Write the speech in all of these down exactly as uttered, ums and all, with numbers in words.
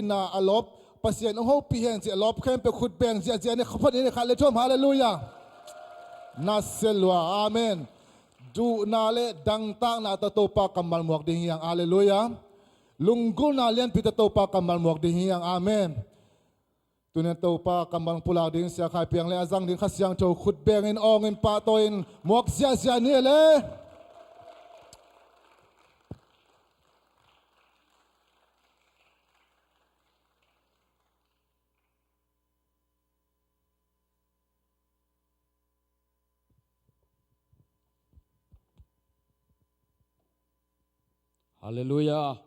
Na a lawp, Pasian hong hopih hen ci a lawp khempeuh khut beng ziahziah ni, kha phat ni, khat le thum, halleluiah. Na se lua, amen. Duhna le dangtakna tawh Topa kammal muak ding hi hang, halleluiah. Lunggulhna lianpi tawh Topa kammal muak ding hi hang, amen. Tuni-in Topa kammal pulak ding Sia Khai Piang le a zang ding Kha Siangtho khut bengin awngin pahtawi-in muak ziahziah ni le. Halleluiah.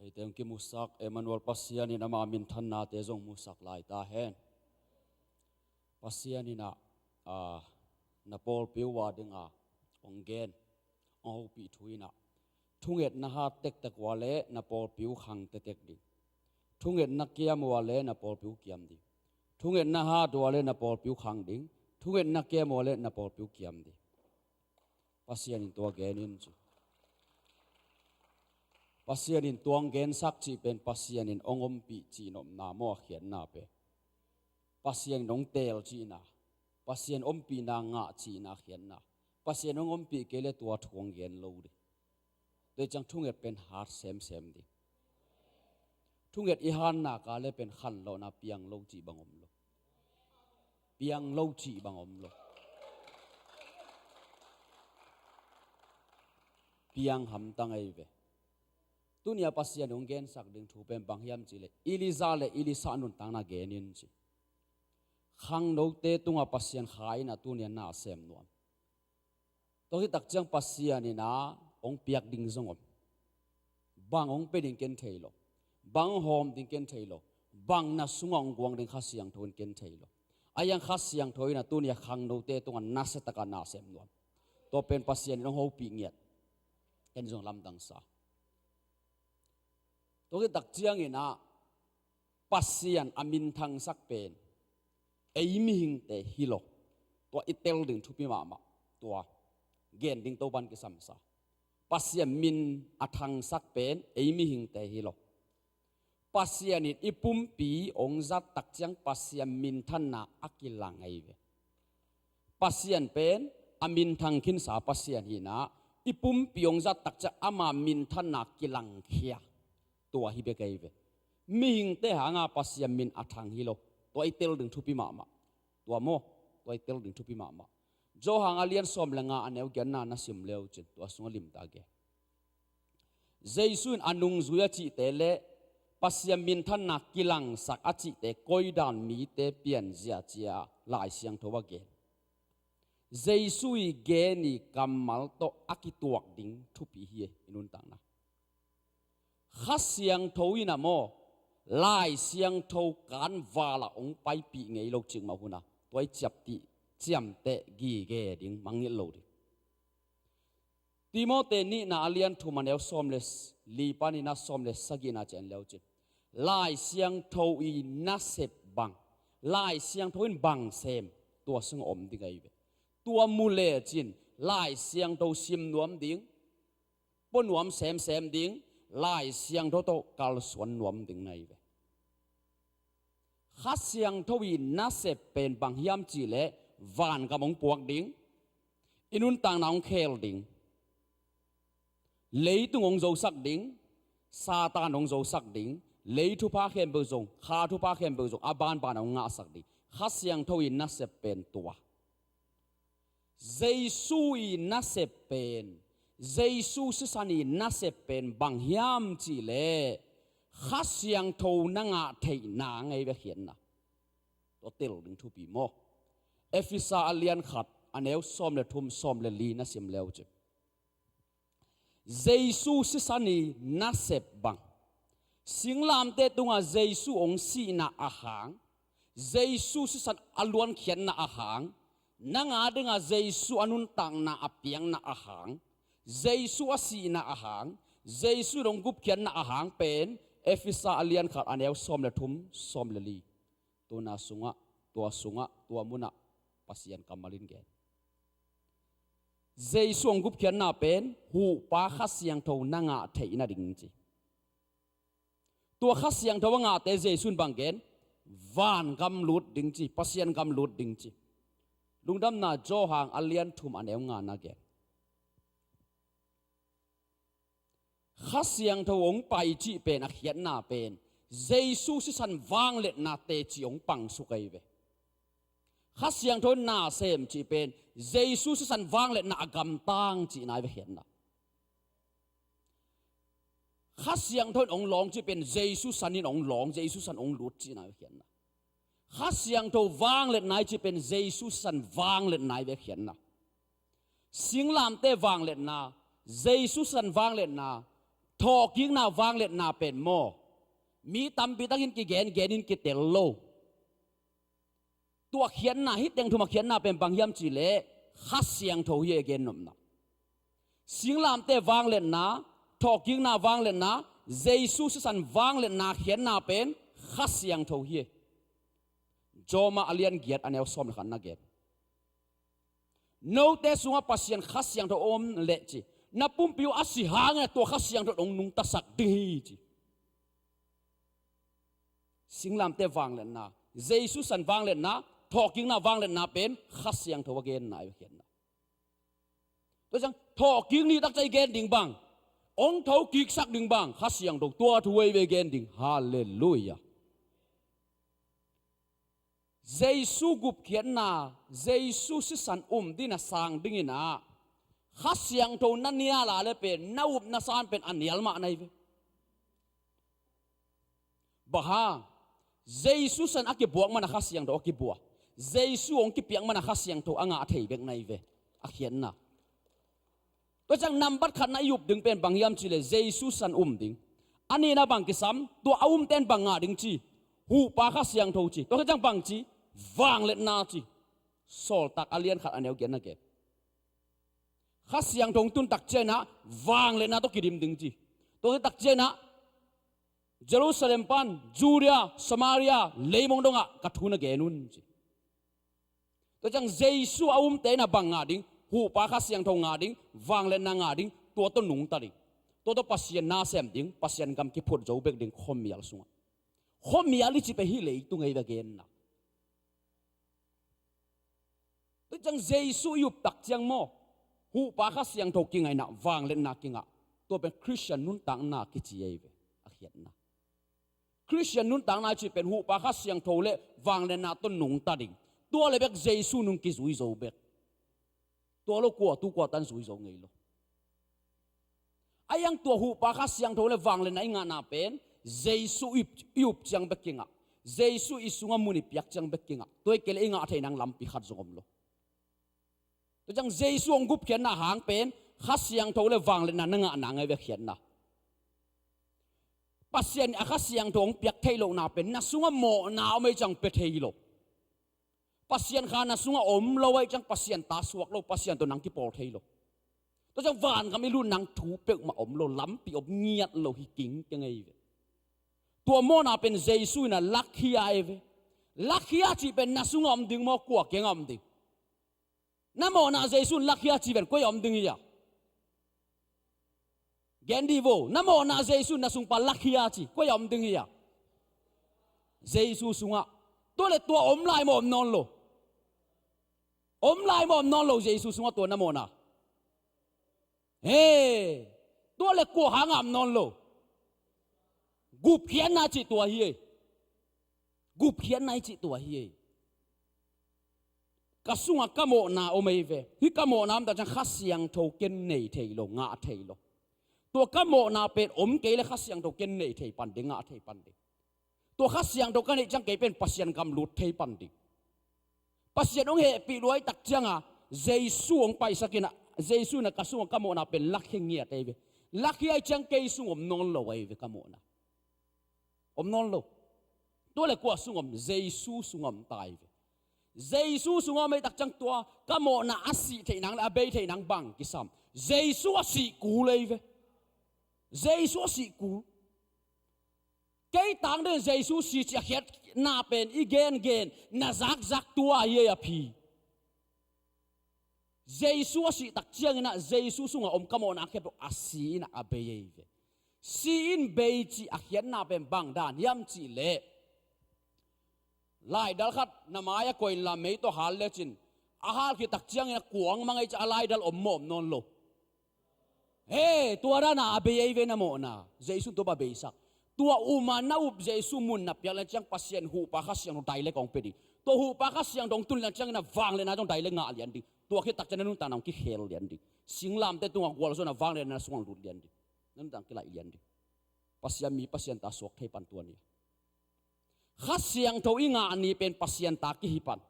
Eite hong kimusak Emmanuel Pasian in ama minthannate zong musak lai ta hen. Pasian in ah, ah, na pawlpi uh a dingah hong gen, hong hopih thu in ah, thungetna hat tektek uh a leh na pawlpi uh khang tektek ding. Thungetna kiam uh a leh na pawlpi uh kiam ding. Thungetna hat uh a leh na pawlpi uh khang ding. Thungetna kiam uh a leh na pawlpi uh kiam ding. Pasian in tua gen in ci. Pasian in tua hong gensak cih pen Pasian in hong ompih cih nopna maw, a khiatna pen. Pasian in hong teel cihna, Pasian ompihna ngah cihna khiatna. Pasian hong ompih kei leh tua thu hong gen lo ding. Tua ciang thunget pen hat semsem ding. Thunget i hat nak leh pen khanlawhna piang lo cih bang om lo. Piang lo cih bang om lo. Piang hamtang ei ve. Tuni-a Pasian hong gensak ding thu pen bang hiam cih leh, Elijah le Elisha nuntakna gen in ci. Khangnote tungah Pasian Kha in ah tuni-a na sem nuam. Tua khit tak ciang Pasian in ah hong piak ding zong om. Bang hong pia ding ken thei lo. Bang hong hawm ding ken thei lo. Bang na sungah hong guang ding Kha Siangtho in ken thei lo. Ahi hang Kha Siangtho in ah tuni-a khangnote tungah nasia takin na sem nuam. Tua pen Pasian in hong hopih ngiat. Ken zong lamdang sa. Tua khit tak ciangin ah Pasian a minthangsak pen ei mihingte hi lo. Tua i tel ding thupi mahmah. Tua gen ding Topa'n kisam sa. Pasian min a thangsak pen ei mihingte hi lo. Pasian in i pumpi hong zat tak ciang Pasian minthanna a kilang ahi ve. Pasian pen a minthang khinsa Pasian hi-in ah, i pumpi hong zat tak ciang ama minthanna kilangkhia. Tua hi bek ahi ve. Mihingte hangah Pasian min a thang hi lo. Tua i tel ding thupi mahmah. Tua maw? Tua i tel ding thupi mahmah. Johan a lian sawm le nga, a neu giatna na sim le uh cin, tua sungah limtak gen. Jesu in a nungzui a cihte le Pasian minthanna kilangsak a cihte koidan mite pianzia ci-a Lai Siangtho a gen. Jesu i gen i kammal tawh a kituak ding thupi hi e, i nuntakna. Kha Siangtho in ah maw, Lai Siangtho kan val ah hong paipih ngei lo cikmah hun ah, tua i ciapteh, ciamteh gige ding, mangngilh lo ding. Timoti nihna a lian thum, a neu sawm le li panin ah sawm le sagihna ciah en le uh cin. Lai Siangtho i nasep bang, Lai Siangtho in bang sem, tua sungah om ding ahi ve. Tua mu lecin Lai Siangtho sim nuam ding, pua nuam semsem ding, Lai Siangtho tawh kalsuan nuam ding na hi ve. Kha Siangtho i nasep pen bang hiam cih leh vangam hong puak ding, i nuntakna hong khel ding, leitung hong zosak ding, Satan hong zosak ding, lei thupha khempeuh zong, kha thupha khempeuh zong a banban hong ngahsak ding. Kha Siangtho i nasep pen tua. Jesu i nasep pen, Jesu sisan i nasep pen bang hiam cih leh Kha Siangtho na ngah theihna ngei bek hi-in ah. Tua tel ding thupi maw? Efesa a lian khat, a neu sawm le thum, sawm le li na sim le uh cin. Jesu sisan i nasep bang. Singlamteh tungah Jesu hong sihna a hang, Jesu sisan a luankhiatna a hang, nang a dingah Jesu a nuntakna a piakna a hang, Jesu a sihna a hang, Jesu in hong gupkhiatna a hang pen, Efesa a lian khat, a neu sawm le thum, sawm le li. Tuna sungah, tua sungah, tua munah Pasian kammal in gen. Jesu hong gupkhiatna pen huhpa Kha Siangtho na ngah theih nading ci. Tua Kha Siangtho a ngahte Jesu in bang gen? Van gam lut ding ci, Pasian gam lut ding ci. Lungdamna Johan a lian thum a neu nga na gen. Kha Siangtho hong pai cih pen a khiatna pen Jesu sisan vangliatna teci hong pangsuk ahi ve. Kha Siangtho in na sem cih pen Jesu sisan vangliatna a gamtang cihna ahi ve khiatna. Kha Siangtho in hong lawng cih pen Jesu san in hong lawng, Jesu san hong lut cihna ahi ve khiatna. Kha Siangtho vangliatna i cih pen Jesu san vangliatna ahi ve khiatna. Singlamte vangliatna, Jesu san vangliatna, thawhkikna vangliatna pen maw, mi tampi takin kigen, gen in kitel lo. Tua khiatna, hih teng thum a khiatna pen bang hiam cih leh Kha Siangtho hi a gennopna. Singlamte vangliatna, thawhkikna vangliatna, Jesu sisan vangliatna khiatna pen Kha Siangtho hi. Rom a lian giat a neu sawm le khat na gen. Note sungah Pasian Kha Siangtho om leh ci, na pumpi uh a si hangin a tua Kha Siangtho hong nungtasak ding hi ci. Singlamte vangliatna, Jesu san vangliatna, thawhkikna vangliatna pen Kha Siangtho a genna ahi ve khiatna. Tua ciang thawhkik ni takciang i gen ding bang, hong thokiksak ding bang, Kha Siangtho tua thu ahi ve gen ding. Halleluiah. Jesu gupkhiatna, Jesu sisan um ding a sang dingin ah Kha Siangtho na nial a le pen na up na san pen a nial mah na hi ve. Bang hang? Jesu san a kibuak man a Kha Siangtho a kibua. Jesu hong kipiak man a Kha Siangtho a ngah thei bek na hi ve. A khiatna. Tua ciang nambat khatna i up ding pen bang hiam cih leh Jesu san um ding. A nihna bang kisam, tua a umte in bang ngah ding ci? Huhpa Kha Siangtho ci. Tua khit ciang bang ci? Vangliatna ci. Sawltak a lian khat a neu giat na gen. Kha Siangtho hong tun takciang in ah vangliatna tawh kidim ding ci. Tua khit takciang in ah Jerusalem pan Judea, Samaria, leimong dongah ka thu na gen un ci. Tua ciang Jesu a umte in ah bang ngah ding? Huhpa Kha Siangtho ngah ding, vangliatna ngah ding, tua tawh nungta ding. Tua tawh Pasian na sem ding, Pasian gam kiphut zo bek ding, khuamial sungah. Khuamial i cih pen hih leitung ahi ve a genna. Tua ciang Jesu i up takciang maw, Huhpa Kha Siangtho kingah in ah vangliatna kingah. Tua pen Khristian nuntakna kici ahi ve, a khiatna. Khristian nuntakna i cih pen Huhpa Kha Siangtho le vangliatna tawh nungta ding. Tua le bek Jesu nung kizui zo bek. Tua lo kua tu kua tan zui zo ngei lo. A hiang tua Huhpa Kha Siangtho le vangliatna i ngahna pen Jesu i, i up ciang bek kingah. Jesu i sungah mun i piak ciang bek kingah. Tua hi kei le i ngah thei nang lampi khat zong om lo. Tua ciang Jesu hong gupkhiatna hang pen Kha Siangtho le vangliatna na ngah nang ahi ve khiatna. Pasian a Kha Siangtho hong piak theih lohna pen na sungah mawhna om ahi ciang pia thei lo. Pasian Kha na sungah om lo ahi ciang Pasian ta suak lo, Pasian tawh nang kipawl thei lo. Tua ciang vangam i lut nang thu peuhmah om lo, lampi om ngiat lo hi kingkeng ahi ve. Tua mawhna pen Jesu in a lakhia ahi ve. Lakhia cih pen na sungah om ding maw, kua kiangah om ding? Na mawhna Jesu in lakhia ci ven, koi a om ding hi a? Gen dih vo, na mawhna Jesu in na sungpa lakhia ci, koi a om ding hi a? Jesu sungah. Tua le tua om lai maw om nawn lo? Om lai maw om nawn lo Jesu sungah tua na mawhna? He, tua le kua hangah om nawn lo? Gupkhiatna cih tua hi ei. Gupkhiatna i cih tua hi ei. Ka sungah ka mawhna om ei ve. Hih ka mawhna om tak ciang Kha Siangtho ken nei thei lo, ngah thei lo. Tua ka mawhna pen om kei le Kha Siangtho ken nei thei pan ding, ngah thei pan ding. Tua Kha Siangtho ka neih ciang kei pen Pasian gam lut thei pan ding. Pasian hong hehpih luai tak ciangah Jesu hong paisak in ah, Jesu in ah ka sungah ka mawhna pen lakhia ngiat ei ve. Lakhia ahi ciang kei sung om nawn lo ei ve ka mawhna. Om nawn lo. Tua le kua sung om, Jesu sung om ta ei ve. Jesu sung om ei tak ciang tua ka mawhna a sih theih nang le a bei theih nang bang kisam? Jesu a sih kul ei ve. Jesu a sih kul. Kei tang ding Jesu si ci a khiatna pen i gengen na zakzak tua hi ei a phi. Jesu a sih tak ciangin ah Jesu sungah om ka mawhna khempeuh a si in ah a bei ei ve. Si in bei cih a khiatna pen bang dan hiam cih leh, laidal khat na mai-ah koih inla mei tawh hal lecin, a hal khit tak ciangin a kuang mang ei ciah a laidal om mawh om nawn lo. He, tua dana a bei ei ve na mawhna. Jesu in tua bang a beisak. Tua um a na up Jesu mun na piak le ciang Pasian huhpa Kha Siangtho dailek hong pia ding. Tua huhpa Kha Siangtho hong tun le ciangin a vangliatna zong dailek ngah lian ding. Tua khit tak ciang na nuntakna hong kikhel lian ding. Singlamteh tungah gualzawhna vangliatna na sungah lut lian ding. Na nuntakna kilaih lian ding. Pasian mi Pasian ta suak thei pan tua ni. Kha Siangtho i ngah ni pen Pasian ta kihi pan.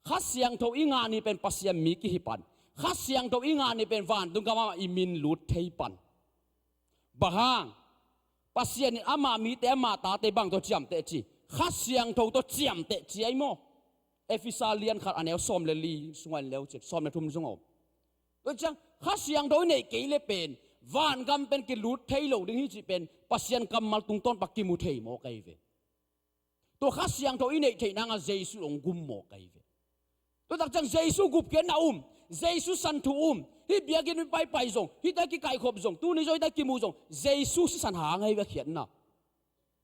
Kha Siangtho i ngah ni pen Pasian mi kihi pan. Kha Siangtho i ngah ni pen vantung gam ah i min lut thei pan. Bang hang? Pasian in ama mite ama tate bang tawh ciamteh ci? Kha Siangtho tawh ciamteh ci ahi maw? Efesa lian khat a neu sawm le li sungah en le uh cin, sawm le thum sungah om. Tua ciang Kha Siangtho i neih kei le pen vangam pen kilut thei lo ding hi cih pen Pasian kammal tungtawn pan kimu thei mawk ahi ve. Tua Kha Siangtho i neih theih nangah Jesu hong gum mawk ahi ve. Tua tak ciang Jesu gupkhiatna um, Jesu sisan thu um, hih biakinn i paipai zong, hihte kikaikhop zong, tuni zong hihte kimu zong Jesu sisan hang ahi ve khiatna.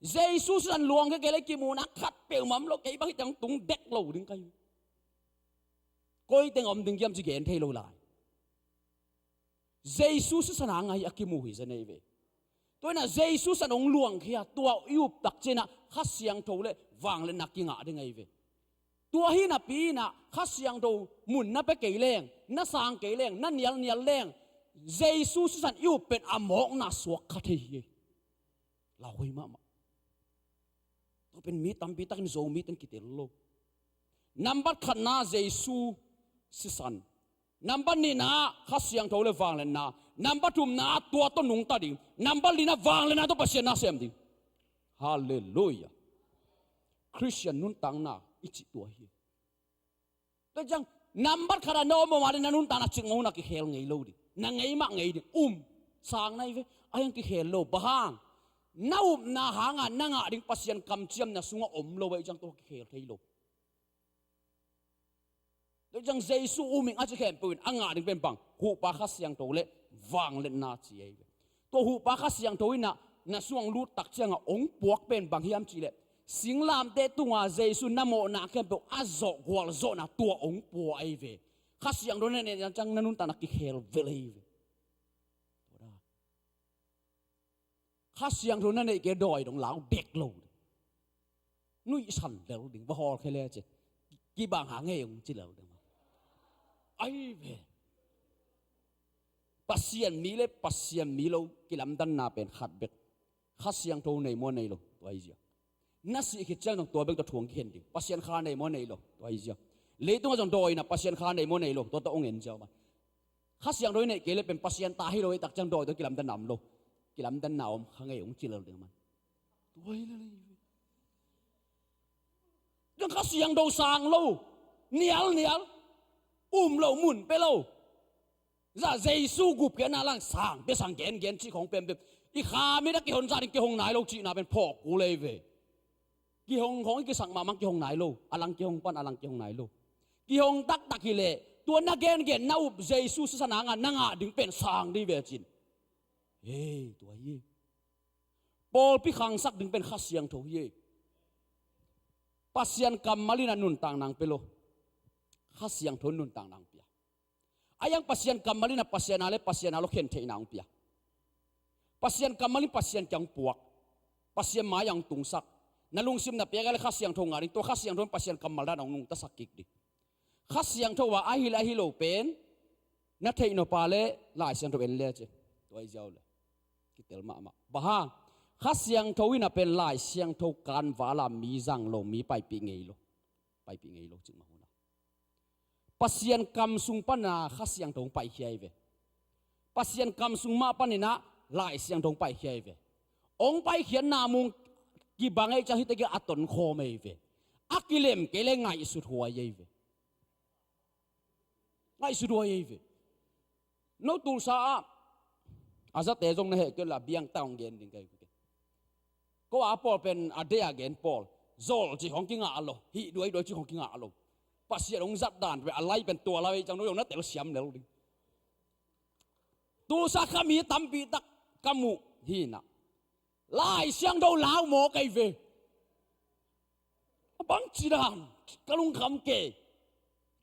Jesu sisan luang kei kei le kimuhna khat peuhmah om lo, kei bang hih teng tung dek lo ding ka hi. Koi teng om ding hiam ci gen thei lo lai. Jesu sisan hang ahi a kimu hi zen ahi ve. Tua inah Jesu sisan hong luangkhia, tua i up tak ciangah Kha Siangtho le vangliatna kingah ding ahi ve. Tua hi napi inah Kha Siangtho mun na pia kei leng, na sang kei leng, na nialnial leng, Jesu sisan i up pen a mawkna suak kha thei hi. Lauhuai mahmah. Tua pen mi tampi takin Zomite in kitel lo. Nambat khatna Jesu sisan. Nambat nihna Kha Siangtho le vangliatna. Nambat thumna tua tawh nungta ding. Nambat lina vangliatna tawh Pasian na sem ding. Halleluiah. Khristian nuntakna i cih tua hi. Tua ciang nambat khat ah na om om a le na nuntakna cikmah na kikhel ngei lo ding. Na ngei mah ngei ding. Um. Sang na hi ve. Ahi hang kikhel lo. Bang hang? Na upna hangah na ngah ding Pasian kamciam na sungah om lo ahih ciang tua kikhel thei lo. Tua ciang Jesu um ing a ci khempeuh in a ngah ding pen bang? Huhpa Kha Siangtho le vangliatna ci ahi ve. Tua Huhpa Kha Siangtho inah na sungah hong lut tak ciangah hong puak pen bang hiam cih leh, singlamteh tungah Jesu na mawhna khempeuh a zawh gualzawhna tua hong pua ahi ve. Kha Siangtho na neih ciang na nuntakna kikhel vel ahi ve. Tua dan. Kha Siangtho na neih kei dawi dong lau bek lo. Nuihsan lel ding, va hawlkhia le ci. Kibang hang ei hong ci lel ding. Ahi ve. Pasian mi le Pasian mi lo kilamdanna pen khat bek. Kha Siangtho nei maw nei lo, tua hi zia. Na sih khit ciang zong tua bek tawh thu hong kikhen ding. Pasian Kha nei maw nei lo, tua hi zia. Leitungah zong dawi inah Pasian Kha nei maw nei lo, tua tawh hong en ziau man. Kha Siangtho i neih kei le pen Pasian ta hi lo ahih tak ciang dawi tawh kilamdanna om lo. Kilamdanna om kha ngei hong ci lel ding man. Tua hi lel hi. Tua Kha Siangtho sang lo, nialnial, um lo, mun pia lo. Zah Jesu gupkhiatna lang sang pia sang gengen cih khong pempem. I kha mi na kihon zah ding kihong nai lo cihna pen phawk kul ahi ve. Kihong khong i kisak mahmah kihong nai lo. A lang kihong pan a lang kihong nai lo. Kihong taktak hi leh tua na gengen na up Jesu sisan hangah na ngah ding pen sang ding ve cin. Hei, tua hi. Pawlpi khangsak ding pen Kha Siangtho hi. Pasian kammal in a nuntakna hong pia lo. Kha Siangtho in nuntakna hong pia. Ahi hang Pasian kammal in a Pasian a le Pasian a lo khen theihna hong pia. Pasian kammal in Pasian kiang hong puak. Pasian mai-ah hong tungsak. Na lungsim na piak a le Kha Siangtho ngah ding, tua Kha Siangtho in Pasian kammal dan hong nungtasak kik ding. Kha Siangtho ah ahi le ahi lo pen na theih nop a le Lai Siangtho en le ci. Tua hi ziau le kitel mahmah. Bang hang? Kha Siangtho in a pen Lai Siangtho kanval a mi zang lo, mi paipih ngei lo. Paipih ngei lo cih mah hun a. Pasian kam sung pan a Kha Siangtho hong paikhia hi ve. Pasian kam sung mah panin a Lai Siangtho hong paikhia hi ve. Hong paikhiatna mung kibang ahih ciang hihte kiang a tonkhawm ahi ve. A kilem kei le ngaihsut huai ahi ve. Ngaihsut huai ahi ve. No Tulsa ah a zate zong na heh kei uh la, biang ta hong gen ding ka hi. Ko a pawl pen a dei a gen pawl. Zawl cih hong kingah lo. Hih duai duai cih hong kingah lo. Pasian hong zat dan pen a lai pen tua lai ciang no zong na telsiam lel ding. Tulsa kha mi tampi tak ka muh hi na. Lai Siangtho lau maw kei ve. A bang ci dan, ka lungkham kei.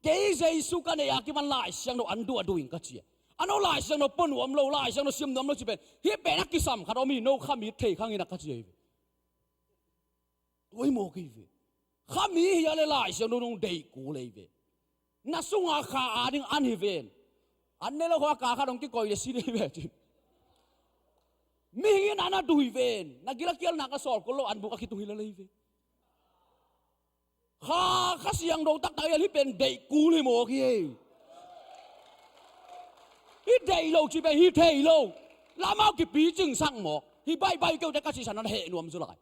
Kei Jesu ka nei a kipan Lai Siangtho an duh a duh ing ka ci a. A no Lai Siangtho pua nuam lo, Lai Siangtho sim nuam lo ci pen, hih pen a kisam khat om hi, no khami thei khang in a ka ci a hi ve. Tua hi maw kei ve. Khami hi a le Lai Siangtho nong deih kul ei ve. Na sunga kha a ding an hi ven. An ne lo kha ka kha dong kikoi le si dei ve cin. Mihing in an a duh hi ven. Na gil a kial nak a sawl kul lo an buk a kitung hi la lei ve. Kha, Kha Siangtho taktak hi a, hih pen deih kul hi maw kei ei. Hih deih lo ci pen hih thei lo. Lamau kipi cing sak maw. Hih baihbaih keu te ka ci san an heh nuam zu lai.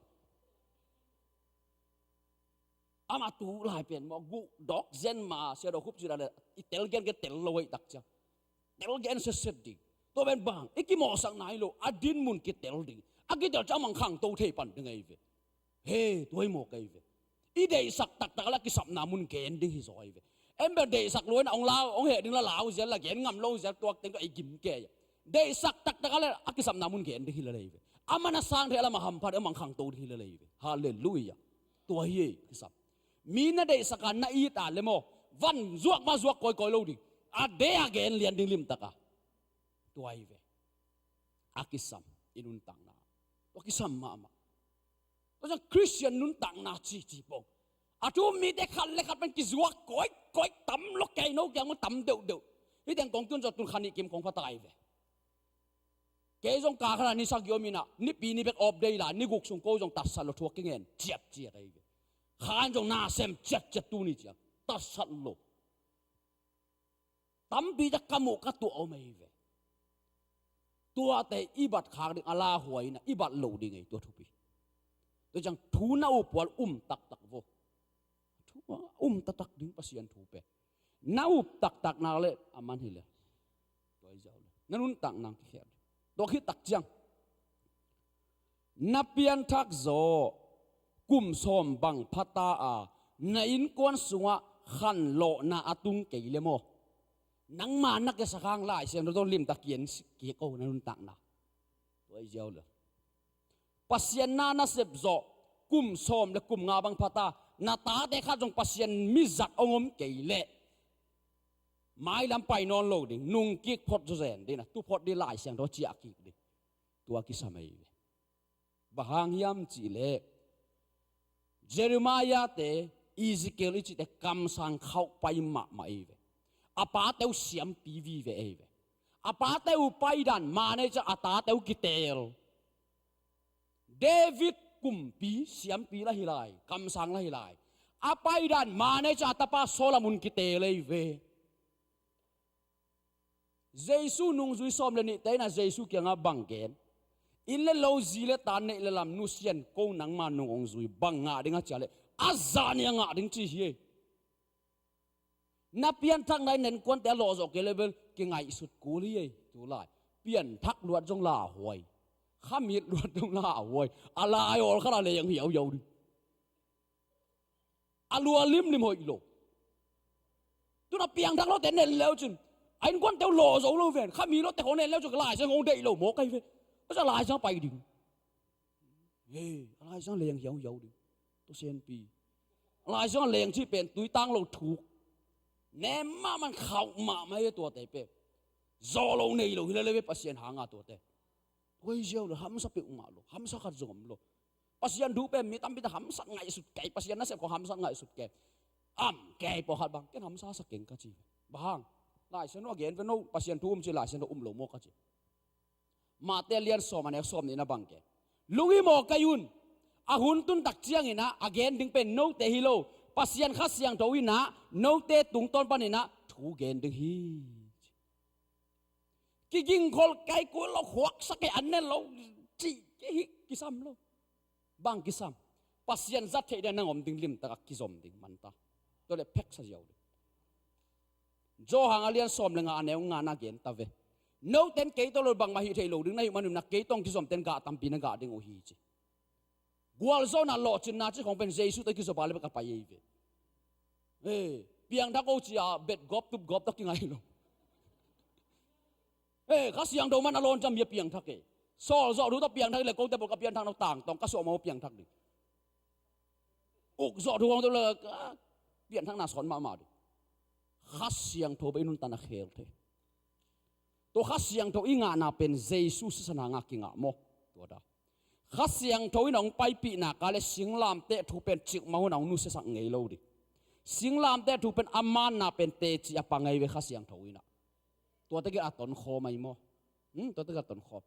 Amah tu lai pen maw, guh dawk zen ma, sia dawk hup ci lai le, i tel gen ke tel lo ei tak ciang. Tel gen setset ding. Tua pen bang, i kimawhsak nai lo, a din mun kitel ding. A kitel ciang mang khangto thei pan ding ei ve. He, tua hi maw kei ve. I deihsak taktak la kisapna mun gen ding hi zaw ei ve. Em bel deihsak lo in a ong lau, ong heh ding la lau zel, la gen ngam lo zel, tuak teng tua ei gim kei. Deihsak taktak a le a kisapna mun gen ding hi la lei ve. A man a sang thei a la ma hamphat a mang khangto ding hi la lei ve. Halleluiah. Tua hi ei kisam. Mi na deihsak a na it a le maw, van zuak ma zuak kawikawi lo ding. A de a gen lian ding limtak a. Tua hi ve. A kisam i nuntakna. Tua kisam mahmah. Tua ciang Khristian nuntakna cici pong. A thu um mite khat le khat pen kizuak kawikawi tam lo kei no kiang maw tam deuhdeuh. Hih teng kong tun zaw tun kha nih kim kong pha ta hi ve. Kei zong ka khat a ni sagih om in a, nipi ni bek off day la, ni guk sung ko zong tatsat lo thuak kingen ciatciat ahi ve. Khan zong na sem ciatciat tuni ciang tatsat lo. Tampi tak ka muh ka tuah om ahi ve. Tuate i bat khak ding a lauhuai in a, i bat loh ding ahi tua thupi. Tua ciang thu na up uh a um taktak vo. Thu a um taktak ding Pasian thu pen. Na up taktak nak le a man hi le. Tua hi ziau le. Na nuntak nang kikhiat. Tua khit tak ciang. Na pianthak zaw kum sawm bang pha ta a, na innkuan sungah khanlawhna a tung kei le maw. Nangma na kiasak hang Lai Siangtho tawh limtak kian kik o na nuntakna. Tua hi ziau le. Pasian na na sep zawh kum sawm le kum nga bang pha ta, na tate khat zong Pasian mizat hong om kei leh mailam pai nawn lo ding, nung kik phot zawzen ding, na tu phot ding, Lai Siangtho ciah kik ding. Tua kisam ahi ve. Bang hang hiam cih leh Jeremiah te, Ezekiel i cihte kamsang khauh pai mahmah ahi ve. A pate uh siampi vive ahi ve. A pate uh paidan manager, a tate uh kiteel. David kumpi siampi la hi lai, kamsang la hi lai. A paidan manager, a tapa Solomon kiteel ahi ve. Jesu nungzui sawm le nihte in a Jesu kiangah bang gen? Inn le lo, zi le ta, neih le lam, nusian ko nangma nung hong zui, bang ngah ding a cih leh a zah nih a ngah ding ci hi ei. Na pianthakna in na innkuante a lawh zawh kei le bel kingaihsut kul hi ei. Tulai pianthak luat zong lauhuai, khamit luat zong lauhuai. A lai awl khat a leng hiauhiau ding. A lua limlim hoih lo. Tu-in a piangthak lote nen leu cin a innkuante uh lawh zo lo ven. Khami lote khong nen leu cin ka Lai Siangtho hong deih lo maw kei ve. Ka sa Lai Siangtho pai ding. He, a Lai Siangtho leng hiauhiau ding. Tua sianpi. A Lai Siangtho a leng cih pen tuitang lo thuk. Nem mahmah, khauh mahmah hi tuate pen. Zawh lo nei lo hi lele ve Pasian hanga tuate. Tua hi ziau lo, hamsa peuhmah lo, hamsa khat zong om lo. Pasian thu pen mi tampi tak hamsat ngaihsut kei, Pasian nasep khong hamsat ngaihsut kei. Am kei pawlkhat bang, ken hamsa sa keng ka ci. Bang hang? Lai Siangtho a gen ve no, Pasian thu um ci, Lai Siangtho um lo maw ka ci. Mate lian sawm a neu sawm nihna bang gen. Lunghimawh kei un, a hun tun tak ciangin ah a gen ding pen note hi lo, Pasian Kha Siangtho in ah note tungtawn panin ah thu gen ding hi. Kigingkhol kei, kul lo, khuaksak kei, an ne lo cih kei hi, kisam lo. Bang kisam? Pasian zat theih ding nang om ding limtak a kizom ding manta. Tua le pheksa ziau ding. Johan a lian sawm le nga a neu nga na gen ta ve. Noten kei tawh lo bangmah hih theih lo ding na hih manin na kei tawh kizomten gah tampi na gah ding uh hi ci. Gualzawhna lawhcinna cih khong pen Jesu tawh kizop a le bek a pai ei ve. Ee, piangthak o ci-a bet gawp tup gawp tawh kingai lo. Ee, Kha Siangtho man a lawn ciang mi a piangthak e. Sawl zawh thu tawh piangthak le, kote pawl ka pianthak no tangtawng ka suah mah piangthak ding. Uk zawh thu kong tawh le, ah, pianthakna sawn mahmah ding. Kha Siangtho bek i nuntakna khel thei. Tua Kha Siangtho i ngahna pen Jesu sisan hanga kingah maw? Tua da. Kha Siangtho in hong paipih nak leh singlamteh thu pen cikmah hun a hong nusiasak ngei lo ding. Singlamteh thu pen a manna pen teci a pang ngei ve Kha Siangtho in ah. Tua tegel a tonkhawm ahi maw? Hmm, tua tegel a tonkhawm.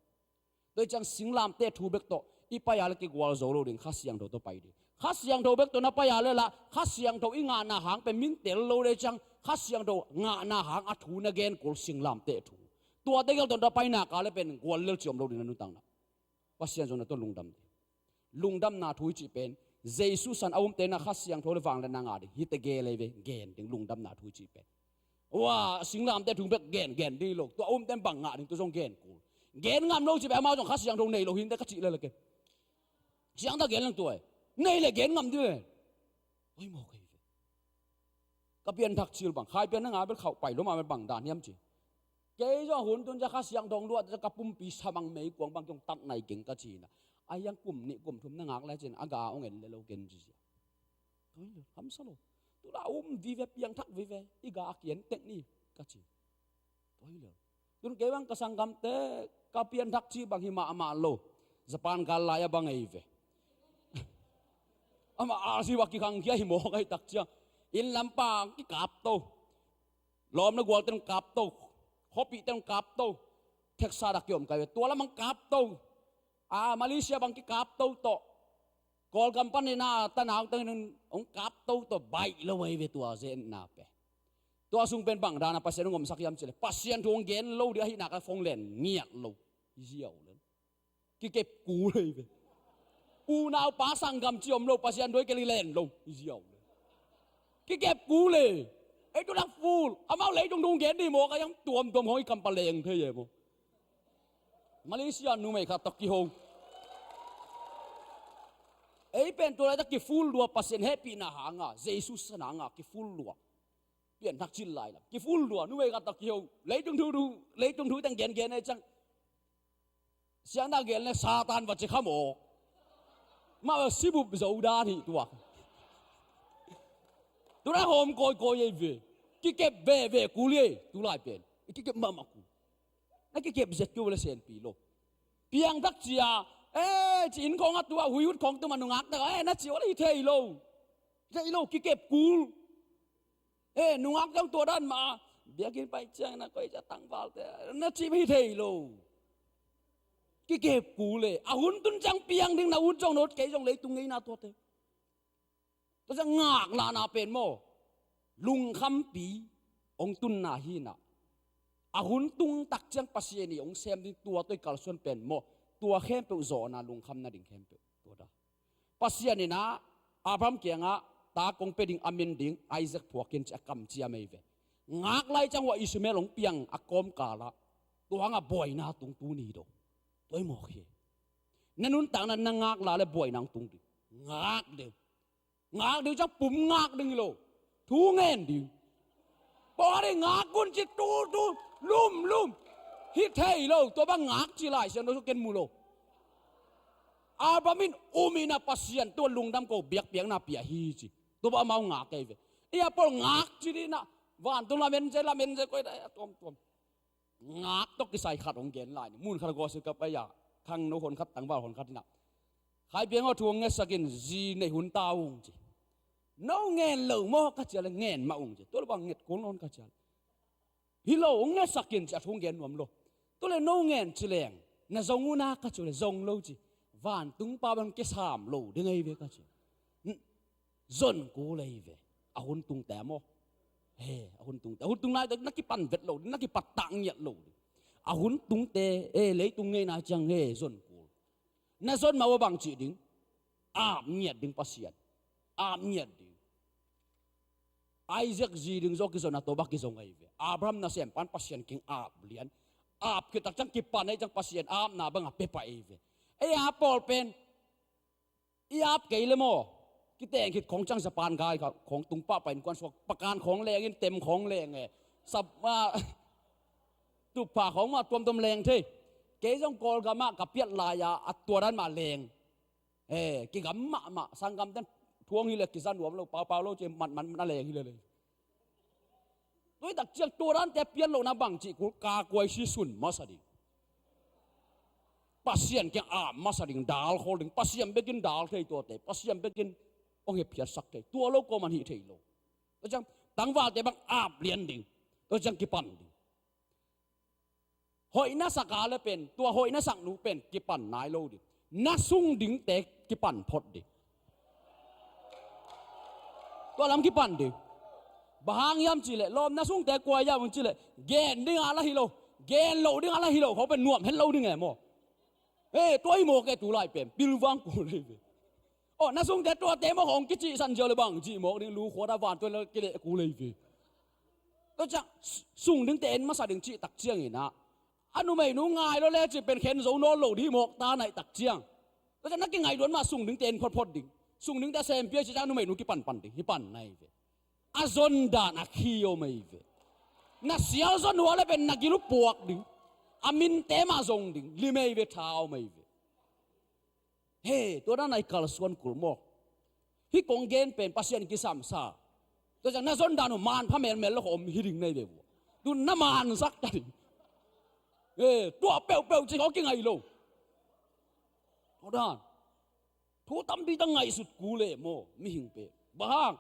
Tua hi ciang singlamteh thu bek tawh i pai a leh kigual zo lo ding, Kha Siangtho tawh pai ding. Kha Siangtho bek tawh na pai a leh lah Kha Siangtho i ngahna hang pen min tel lo ding hi ciang, Kha Siangtho ngahna hang a thu na gen kul singlamteh thu. Tua tegel tawh na pai nak leh pen gual lel ci om lo ding na nuntakna. Pasian zong na tawh lungdam ding. Lungdamna thu i cih pen Jesu san a umte na Kha Siangtho le vangliatna ngah ding. Hih tegel hi ve, gen ding lungdamna thu i cih pen. Ua, singlamteh thu bek gen, gen ding hi lo. Tua a umte bang ngah ding, tua zong gen kul. Gen ngam lo cih pen amau zong Kha Siangtho nei lo hi inteh ka cih lel a ken. Siangtho gen lang tua hi. Nei leh gen ngam ding hi. Oi, mawk hi ve. Ka pianthak cil bang, Khai pian na ngah bel khauh pai lua mah bel bang dan hiam ci. Kei zong hun tun ciang Kha Siangtho hong luah ciang ka pumpi sa mang meikuang bang kiong tat nai keng ka ci na. A hiang kum nih kum thum na ngak lai cin a ga hong en leh lo ken ci sia. Tua hi leh hamsa lo. Tu la um vive, piangthak vive, i ga a kian tek ni ka ci. Tua hi leh. Tun kei bang ka sanggamte ka pianthak cih bang hi mahmah lo. Japan gal lai a bang ei ve. Amah R C bang kikhangkhia hi mawk ahi tak ciang. Inn lampa kikap to. Lawm le gualte hong kap to. Khuapihte hong kap to. Texas ah kiom kai ve. Tua lam hong kap to. A, Malaysia bang kikap to tawh. Kawlgam panin a tanaute hong kap to tawh baih lo ahi ve tua zetna pen. Tua sung pen bang dan a Pasian hong omsak hiam cih leh Pasian thu hong gen lo ding ahih nak a phone len ngiat lo. Ziau lo. Kikep kul ahi ve. Unaupa sanggam ci om lo, Pasian thu i kel i len lo. Ziau lo. Kikep kul e. Ei tu nak full. Amau leitung thu hong gen ding maw, ka hiang tuamtuam hong i kam paleng thei e maw. Malaysia numei khat tawh kiho. Ei pen tua laitak kifull lua Pasian hehpihna hanga, Jesu sisan hanga kifull lua. Pianthak cil lai lam. Kifull lua, numei khat tawh kiho. Leitung thu, thu, leitung thu teng gengen ei ciang. Siangtho gen leh Satan va ci kha maw. Mah va sibup zo dan hi tua. Tu na hawm kawikawi ei ve. Kikep veve kul ei. Tu lai pen. Kikep mahmah kul. Na kikep zet kul le senpi lo. Piangthak cia. Eh, ci inn khawng a tua, huihut khawng tua ma nungak tak. Eh, na ci ua le hi thei lo. Hi thei lo, kikep kul. Eh, nungak zong tua dan mah. Biakinn pai ciang na koi cia tangvalte. Na ci hi thei lo. Kikep kul e. A hun tun ciang piang ding na ut zong na ut kei zong leitung ngeina tuate. Tua ciang ngak lahna pen maw. Lungkhampi hong tunna hi na. A hun tung tak ciang Pasian i hong sem ding tua tua i kalsuan pen maw. Tua khempeuh zawhna lungkham nading khempeuh. Tua da. Pasian in ah Abraham kiangah ta kong pia ding a min ding Isaac phuak in ci a kamciam ei ve. Ngak lai ciang hua Ishmael hong piang a kawmkal ah tua hangah buaina tung tuni do. Tua i mawk hi. Na nuntakna na ngak la le buaina hong tung ding. Ngak ding. Ngak ding ciang pum ngak ding hi lo. Thu ngen ding. Pawh a ding ngak un ci tu tu lum lum. Hi thei lo, tua bang ngak ci Lai Siangtho sung ken mu lo. Abraham in um in a Pasian tua lungdam ko biakpiakna pia hi ci. Tua bang amau ngak kei ve. Ia pawl ngak ci dih na. Vantung lamen ze lamen ze koi da ia tuamtuam. Ngak tawh kisai khat hong gen lai ni. Mun khat a gawsit ka pai a. Khangno hon khat tangval hon khat in a. Khai piang aw thu hong ngetsak in zi nei hun ta ung ci. No ngen lo maw ka cia le ngen mah ung ci. Tua le bang nget kul nawn ka cia le. Hi lo hong ngetsak in ci a thu hong gen nuam lo. Tua le no ngen ci leng. Na zong una ka cia le zong lo ci. Vantung pa bang kisam lo ding ei ve ka cia. Zon kul ei ve. A hun tungte maw. He, a hun tungte. A hun tung nai na kipan vet lo ding, na kipat tak ngiat lo ding. A hun tungte, e, leitung ngeina ciang he, zon kul. Na zon mah uh a bang cih ding. Ap ngiat ding Pasian. Ap ngiat ding. Isaac zi ding zaw kizon a tawh bak kizong ahi ve. Abraham nasem pan Pasian king ap lian. Ap khit tak ciang kipan ahi ciang Pasian apna bang a pia pah ahi ve. Ei a pawl pen. I ap kei le maw. Kiteng khit khawng ciang Japan gai khawng tung pah pah innkuan suak pakan khawng leng in tem khawng leng e. Sap ma tupha khawng ma tuamtuam leng thei. Kei zong Kawlgam ah ka piat lai-a a tua dan mah leng. Eh, kigam mahmah, sanggamten thuang hi le kiza nuam lo, paupau lo ci, matmat na leng hi le leng. Tua hi tak ciang tua dante pian lohna bang cih kul, ka kuai si sun masa ding. Pasian kiang ap masa ding, dal khol ding, Pasian bekin dal thei tuate, Pasian bekin hong hephiatsak thei, tua lo kawman hih thei lo. Tua ciang tangvalte bang ap lian ding, tua ciang kipan ding. Hoih na sak a le pen, tua hoih na sak nu pen kipan nai lo ding. Na sung dingte kipan phot ding. Tua lam kipan ding. Bang hang hiam cih leh, lawm na sungte kua hiam cih leh, gen ding a la hi lo, gen loh ding a la hi lo, kho pen nuam het lo ding e maw. Eh, tua hi mawk e, tu lai pen pilvang kul hi ve. Oh, na sungte tuate maw, hong kicihsan ziau le bang cih mawk ding, lu khuat a van tua le kileh kul hi ve. Tua ciang, sung dingte en masa ding cih tak ciangin ah, a numeinu ngai lo le cih pen khen zo nawn lo ding hi mawk ta naih tak ciang. Tua ciang na kingaih luat mah sung dingte en photphot ding. Sung dingte a sem pia cih ciang a numeinu kipanpan ding, hi pan nai ve. A zon dan a khi om ei ve. Na sial zon hua le pen na gil uh puak ding. A minte mah zong ding, lim ei ve, tha om ei ve. He, tua dan a i kalsuan kul maw. Hih kong gen pen Pasian kisamsa. Tua ciang na zon dan uh manpha melmel lo kha om hi ding na hi ve vua. Tu na mansak ta ding. He, tua peuhpeuh cih kha kingai lo. Tua dan. Thu tampi ta ngaihsut kul e maw, mihing pen. Bang hang,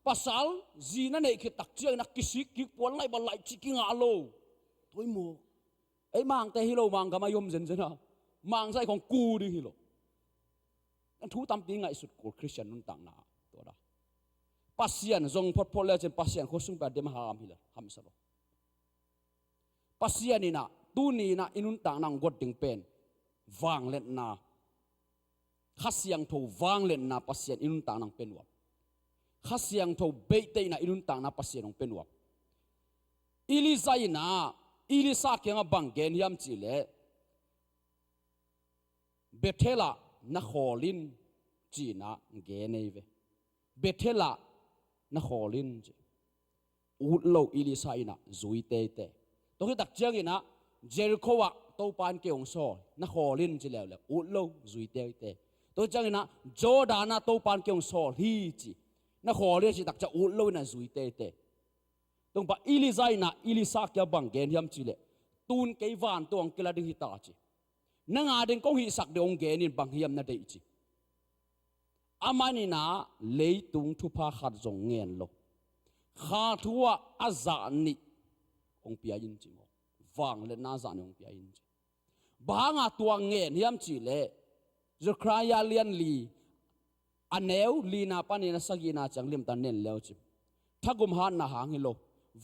pasal zi na neih khit tak ciangin a kisik kik, puan laih bal laih cih kingah lo. Tua hi maw. Ei mangte hi lo, manggam a i om zenzen a. Mangzai khong ku ding hi lo. Thu tampi ngaihsut kul Khristian nuntakna. Tua dan. Pasian zong photphot le cin Pasian khuasung pen a dem a ham hi le, hamsa lo. Pasian in ah, tuni in ah i nuntakna hong guat ding pen vangliatna, Kha Siangtho vangliatna Pasian i nuntakna hong pia nuam. Kha Siangtho beihtheihna i nuntakna Pasian hong pia nuam. Elijah in ah Elisha kiangah bang gen hiam cih leh, Bethel ah na khawl in, ci-in ah gen ei ve. Bethel ah na khawl in, ci. Ut lo, Elisha in ah zui teitei. Tua khit tak ciangin ah Jericho ah Topa in kei hong sawl, na khawl in, ci leuleu, ut lo, zui teitei. Tua ciangin ah Jordan ah Topa in kei hong sawl hi, ci. Na khawl in, ci tak ciang ut lo in ah zui teitei. Tua pan Elijah in ah Elisha kiang bang gen hiam cih leh, tun kei vantung hong kila ding hi ta, ci. Nang a ding kong hihsak ding hong gen in, bang hiam na deih, ci. Aman in ah leitung thupha khat zong ngen lo. Kha thu ah a zah nih hong pia in, ci maw. Vangliatna a zah nih hong pia in, ci. Bang hang a tua ngen hiam cih leh, Zechariah lian li, a neu lina panin a sagihna ciang limtak nen leu cin. Thagum hatna hang hi lo,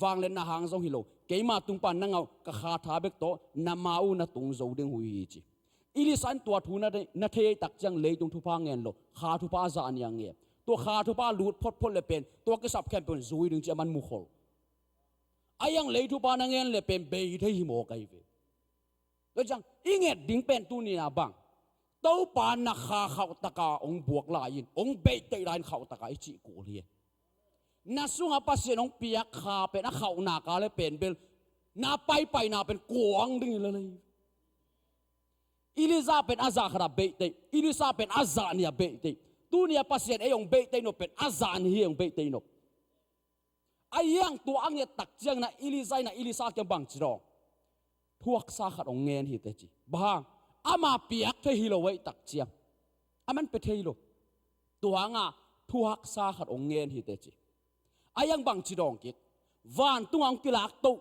vangliatna hang zong hi lo, keima tung pan nang a uh ka Kha tha bek tawh na ma uh na tung zo ding uh hi, ci. Elisha in tua thu na, na thei tak ciang leitung thupha ngen lo, Kha thupha a zah nih a ngen. Tua Kha thupha lut photphot le pen, tua kisap khempeuh in zui ding, ci, aman mukhol. A iang lei thupha na ngen le pen bei thei hi mawk ahi ve. Tua ciang i nget ding pen tuni in ah bang, Topa na Kha khauhtaka hong buak lai in, hong beihtheih lai in khauhtaka i cih kul hi. Na sungah Pasian hong piak Kha pen a khauhna ka le pen bel, na paipaina pen kuang ding hi lel hi. Elijah pen a zah khat ah beihtheih, Elisha pen a zah nih ah beihtheih. Tuni a Pasian ei hong beihtheih nop pen a zah nih hi, hong beihtheih nop. A iang tua a nget tak ciangin ah Elijah in ah Elisha kiang bang ci dawng, thuaksa khat hong ngen hi teh, ci. Bang hang, ama piak thei hi lo ahih tak ciang, aman pia thei lo. Tua hang a thuaksa khat hong ngen hi teh, ci. A iang bang ci dawng kik, vantung ah hong kilak toh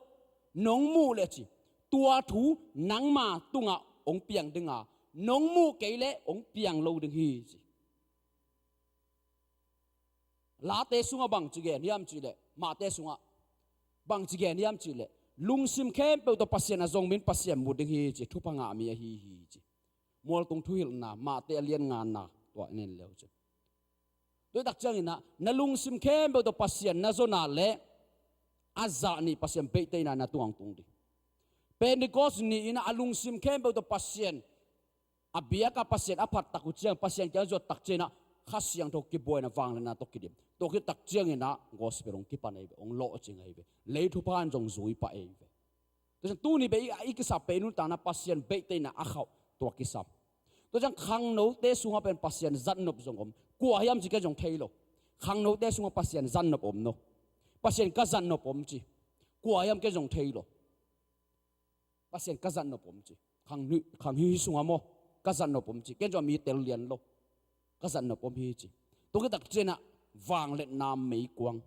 nong muh leh, ci, tua thu nangma tungah hong piang ding a, nong muh kei leh hong piang lo ding hi, ci. Late sungah bang ci gen hiam cih leh, Mahte sungah bang ci gen hiam cih leh, lungsim khempeuh tawh Pasian a zong mi in Pasian mu ding hi, ci, thupha ngah mi ahi hi, ci. Mualtung thuhilhna, Mahte a lian ngana, tua i nen leu cin. Tua tak ciangin ah, na lungsim khempeuh tawh Pasian na zon a leh, a zah nih Pasian beihtheihna na tungah hong tung ding. Pentecost ni-in ah a lungsim khempeuh tawh Pasian, a biakah Pasian a phat tak uh ciang, Pasian kiang zuat tak ciangin ah, Kha Siangtho kibuaina vangliatna tawh kidim. Tua khit tak ciangin ah gospel hong kipan ahi ve, hong lawhcing ahi ve. Lei thupha in zong zui pah ahi ve. Tua ciang tuni beh i, i kisap pen i nuntakna Pasian beihte in a khauh tua kisam. Tua ciang khangnote sungah pen Pasian zatnop zong om. Kua hiam ci ken zong thei lo. Khangnote sungah Pasian zatnop om no. Pasian ka zatnop om ci. Kua hiam ken zong thei lo. Pasian ka zatnop om ci. Khang hi, khang hi sungah maw, ka zatnop om ci. Ken zong a mi tel lian lo. Ka zatnop om hi ci. Tua khit tak ciangin a vangliatna meikuang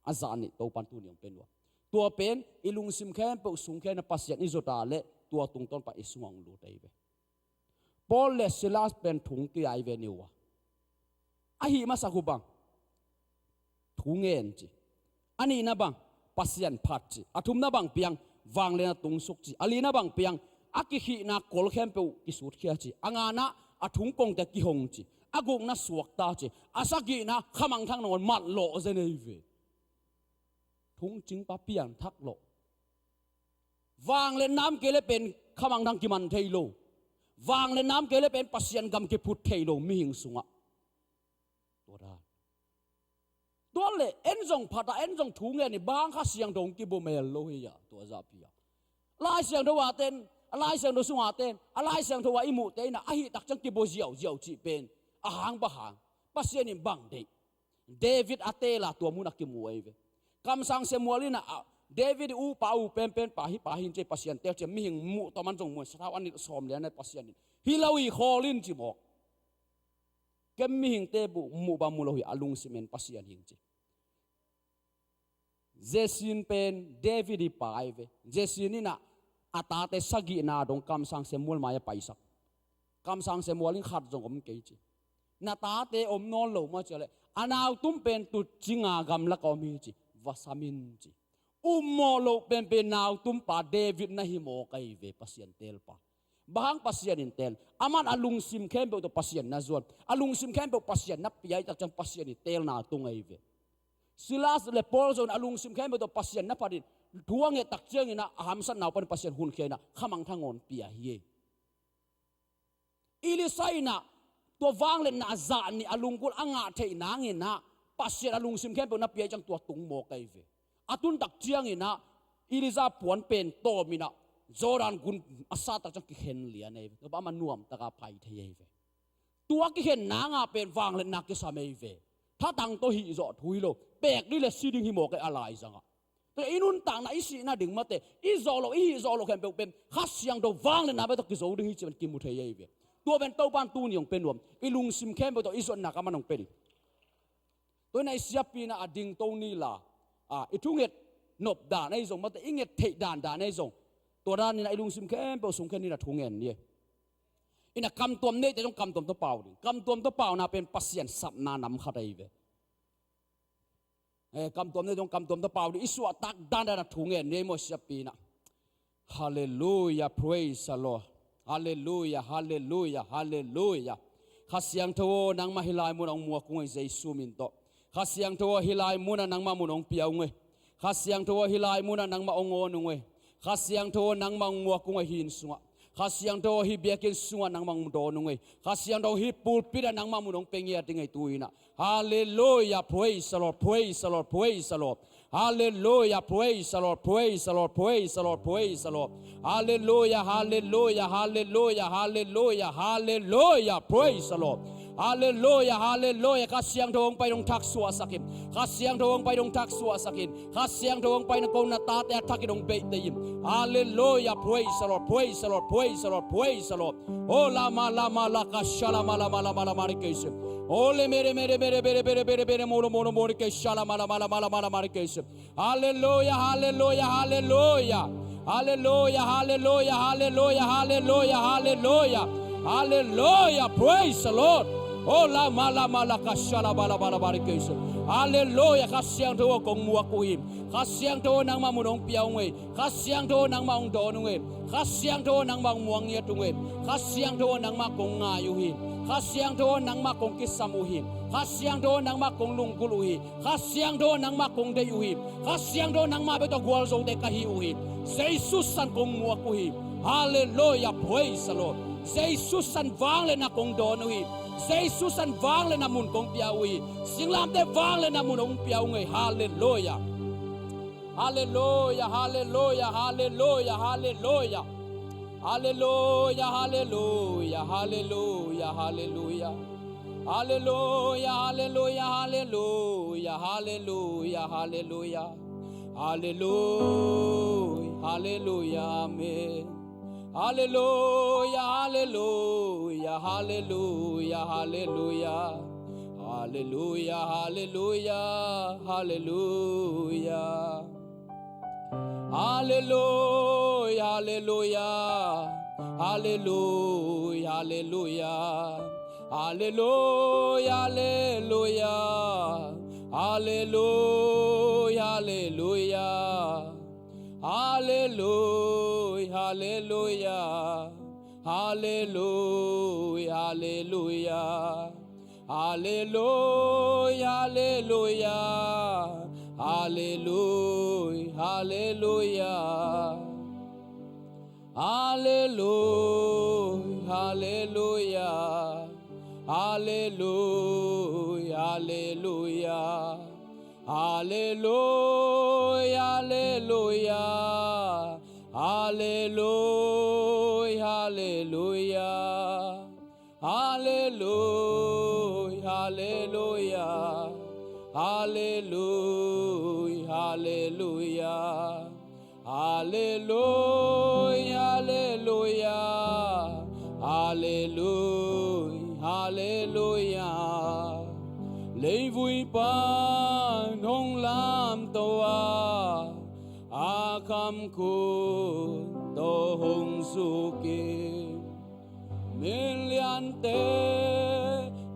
a zah nih Topan tuni hong pia nuam. Tua pen i lungsim khempeuh sung khempeuh Pasian i zot a leh tua tungtawn pan i sungah hong lut ahi ve. Paul le Silas pen thung kia ahi ve ni uh a. Ahih masak uh bang, thu ngen ci. A nihna bang, Pasian phat ci. A thumna bang piang, vangliatna tungsuk ci. A lina bang piang, a kikhihna kol khempeuh kisutkhia ci. A ngana, a thungkongte kihong ci. A gukna suakta ci. A sagihna, khamangthang nangawn matlawh zen ahi ve. Thungcingpa pianthak lawh. Vangliatna om kei leh pen khamangthang kiman thei lo. Vangliatna om kei leh pen Pasian gam kiphut thei lo mihing sungah. Tua dan. Tua leh en zong phat a, en zong thu ngen hi, bang Kha Siangtho hong kibua mel lo hi a, tua zahpi a. Lai Siangtho a ten, a Lai Siangtho sung a ten, a Lai Siangtho a i muhte in a, ahih tak ciang kibua ziauziau cih pen a hang bang hang, Pasian in bang deih. David a teel a tua mun a kimu ahi ve. Kamsang Samuel in a, a, David i upa u penpen pa hi, pa hi in ci, Pasian teel ci, mihing muh tawh man zong muh, sathau a nilh sawm lian a Pasian in, hi lo hi, khawl in ci mawk. Ken mihingte muh bang mu lo hi, a lungsim en Pasian hi in ci. Jesse in pen David i pa ahi ve. Jesse in a, a tate sagihna dong Kamsang Samuel mai-ah paisak. Kamsang Samuel in khat zong om kei ci. Na tate om nawn lo mah ci a leh, a nautum pen tuucing a gamlak a om hi ci. Va sam in ci. Ummawh loh penpen nautumpa David na hi mawk ahi ve, Pasian teelpa. Bang hang Pasian in teel? Aman a lungsim khempeuh tawh Pasian na zuan. A lungsim khempeuh Pasian na pia ahih tak ciang Pasian i teelna tung ahi ve. Silas le Paul zong a lungsim khempeuh tawh Pasian na phat in, thu a nget tak ciangin a, a hamsatna uh panin Pasian hunkhia in a, khamangthang nangawn pia hi. Elisha in a, tua vangliatna a zah nih a lunggulh a ngah theih nangin a, Pasian a lungsim khempeuh na pia ahih ciang tua tung mawk ahi ve. A tun tak ciangin a, Elijah puan pen tawm in a, Jordan gun a sat tak ciang kikhen lian ahi ve. Tua pa amah nuamtak a pai thei ahi ve. Tua kikhen nang a pen vangliatna kisam ahi ve. Thatang tawh hih zawh thu hi lo. Pek ding le si ding hi mawk ahi a laizang ah. Tua i nuntakna, i sihna ding mate, i zawh loh, i hih zawh loh khempeuh pen Kha Siangtho vangliatna bek tawh kizo ding hi cih pen kimu thei ahi ve. Tua pen Topan tuni hong pia nuam. I lungsim khempeuh tawh i zuatna ka man hong pia ding. Tua in a, i siapi in a, a dingto ni la, a, i thunget nop dan ahi zong mate, i nget theih dandan ahi zong, tua dan in a i lungsim khempeuh sung khen in a thu ngen ni. In a kamtuam neite zong kamtuam tawh pau ding. Kamtuam tawh pauna pen Pasian sapna nam khat ahi ve. Eh, kamtuam neite zong kamtuam tawh pau ding. I suahtak dandan a thu ngen ni, maw, siapi in a. Halleluiah, praise the Lord. Halleluiah, halleluiah, halleluiah. Kha Siangtho aw, nangmah hih lai mun ah hong muak ung ei, Jesu min tawh. Kha Siangtho aw, hih lai mun ah nangmah mun hong pia ung ei. Kha Siangtho aw, hih lai mun ah nangmah hong awn ung ei. Kha Siangtho aw, nangmah hong muak ung ei hih inn sungah. Kha Siangtho aw, hih biakinn sungah nangmah hong dawn ung ei. Kha Siangtho aw, hih pulpit ah nangmah mun hong pia ngiat ing ei tu in a. Halleluiah, praise the Lord, praise the Lord, praise the Lord. Halleluiah, praise the Lord, praise the Lord, praise the Lord, praise the Lord. Halleluiah, halleluiah, halleluiah, halleluiah, halleluiah, praise the Lord. Halleluiah, halleluiah. Kha Siangtho hong pai in hong thak suahsak in. Kha Siangtho hong pai in hong thak suahsak in. Kha Siangtho hong pai in kong na tate a thak in hong beih tei in. Halleluiah, praise the Lord, praise the Lord, praise the Lord, praise the Lord. Oh, lama, lama, laka, shalama, lama, lama, lama, rikeshe. Oh, le, mere, mere, mere, mere, mere, mere, mere, moro, moro, moro, rikeshe, lama, lama, lama, lama, lama, rikeshe. Halleluiah, halleluiah, halleluiah. Halleluiah, halleluiah, halleluiah, halleluiah, halleluiah. Halleluiah, praise the Lord. Oh, lama, lama, laka, shalama, lama, lama, rikeshe. Halleluiah, Kha Siangtho aw, kong muak uh hi. Kha Siangtho aw, nangmah mun hong pia ung ei. Kha Siangtho aw, nangmah hong dawn ung ei. Kha Siangtho aw, nangmah hong muang ngiat ung ei. Kha Siangtho aw, nangmah kong ngai uh hi. Kha Siangtho aw, nangmah kong kisam uh hi. Kha Siangtho aw, nangmah kong lunggulh uh hi. Kha Siangtho aw, nangmah kong deih uh hi. Kha Siangtho aw, nangmah bek tawh gualzote ka hi uh hi. Jesu san kong muak uh hi. Halleluiah, praise the Lord. Jesu san vangliatna kong dawn uh hi. Jesu san vangliatna mun kong pia uh hi. Singlamteh vangliatna mun hong pia ung ei. Halleluiah. Halleluya, halleluya, halleluya, halleluya. Halleluya, halleluya, halleluya, halleluya. Halleluya, halleluya, halleluya, halleluya, halleluya. Halleluya, halleluya, amen. Halleluya, halleluya, halleluya, halleluya. Halleluya, halleluya, halleluya. Halleluya, halleluya, halleluya, halleluya. Halleluya, halleluya. Halleluya, halleluya. Halleluya, halleluya. Halleluya, halleluya. Halleluya, halleluya. Halleluya, halleluya. Halleluya, halleluya. Halleluya, halleluya. Halleluya, halleluya. Halleluya, halleluya. Halleluya, halleluya. Halleluya, halleluya. Halleluya, halleluya. Halleluya, halleluya. Leivui pan hong lamto a, a kamkhut tawh hong zukin, miliante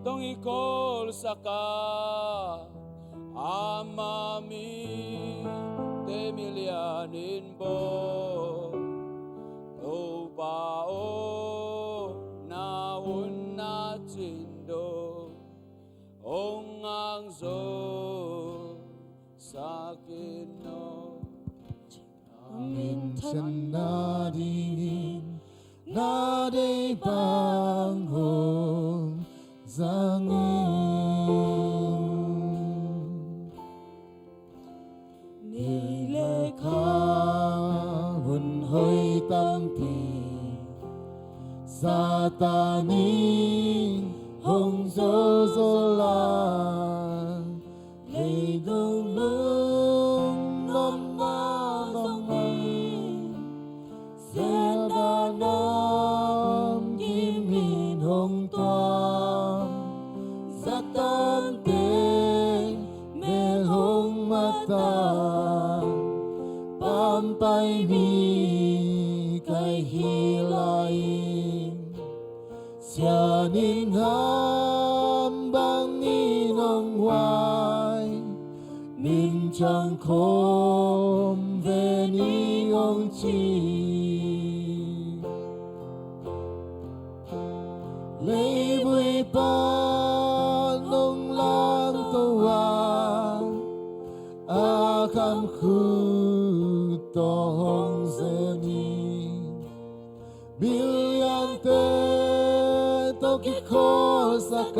tawh kikholsak a, ama mite milian in bawl. Topa aw, na hun na cin dong hong ngak zo sak in aw. Na minthanna dingin na deih bang hong zang in. Ni le kha hun hoih tampi Satan in hong zolzol a, leitung lungnuamna zong in, Satan namkim in hong tuam, Satan te mel hong mat a, pampai mi kai hi lai in. Sian in ham bangin hong huai, min ciang khawm ve ni hong ci. Leivui pan hong lamto a, a kamkhut tawh hong zen in, miliante tawh kikholsak a,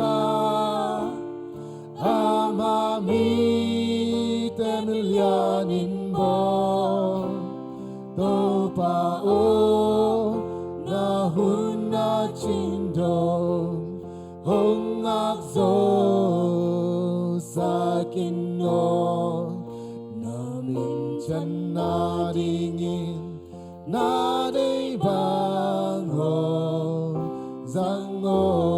ama mite milian in bawl. Topa aw, na hun na cin dong hong ngak zo sak in aw. Na minthanna dingin na deih bang hong zang aw.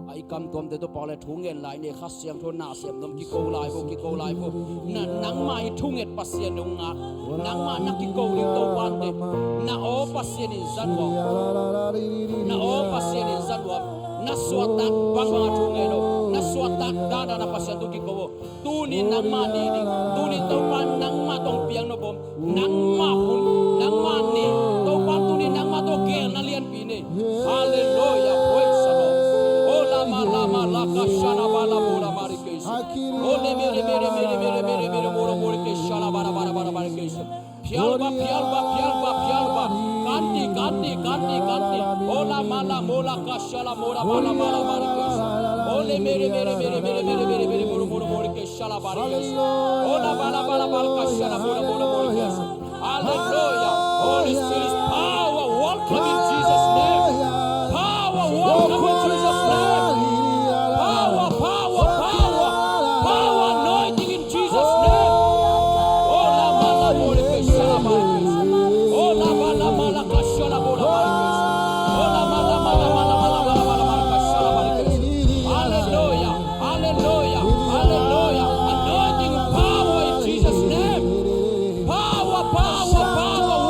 A i kam tuamte Topa le thu ngen lai ni, Kha Siangtho na sem nuam, kiko lai vo, kiko lai vo. Na, nangmah i thunget Pasian nungah, nangmah na kiko ding Topa in te, na aw Pasian in za nuam, na aw Pasian in za nuam. Na suahtak bangbang a thu ngen aw, na suahtak dandan a Pasian tawh kiko aw. Tuni nangmah ni ding, tuni Topa nangmah tawh piang nop om, nangmah hun, nangmah ni, Topa tuni nangmah tawh geelna lianpi nei. Halleluya, praise the Lord. O lama lama laka shana bala mura marikes. O le mere mere mere mere mere mere mura mura marikes shana bala bala bala marikes. Phial ba, phial ba, phial ba, phial ba. Kanti, kanti, kanti, kanti. O lama lama laka shala mura bala bala marikes. O le mere mere mere mere mere mere mere mura mura marikes. Hallelujah. Holy Spirit, power, welcome in Jesus' name. Power, welcome in Jesus' name. Power, power, power. Power, anointing in Jesus' name. Hallelujah. Hallelujah. Hallelujah. Anointing, power in Jesus' name. Power, power, power.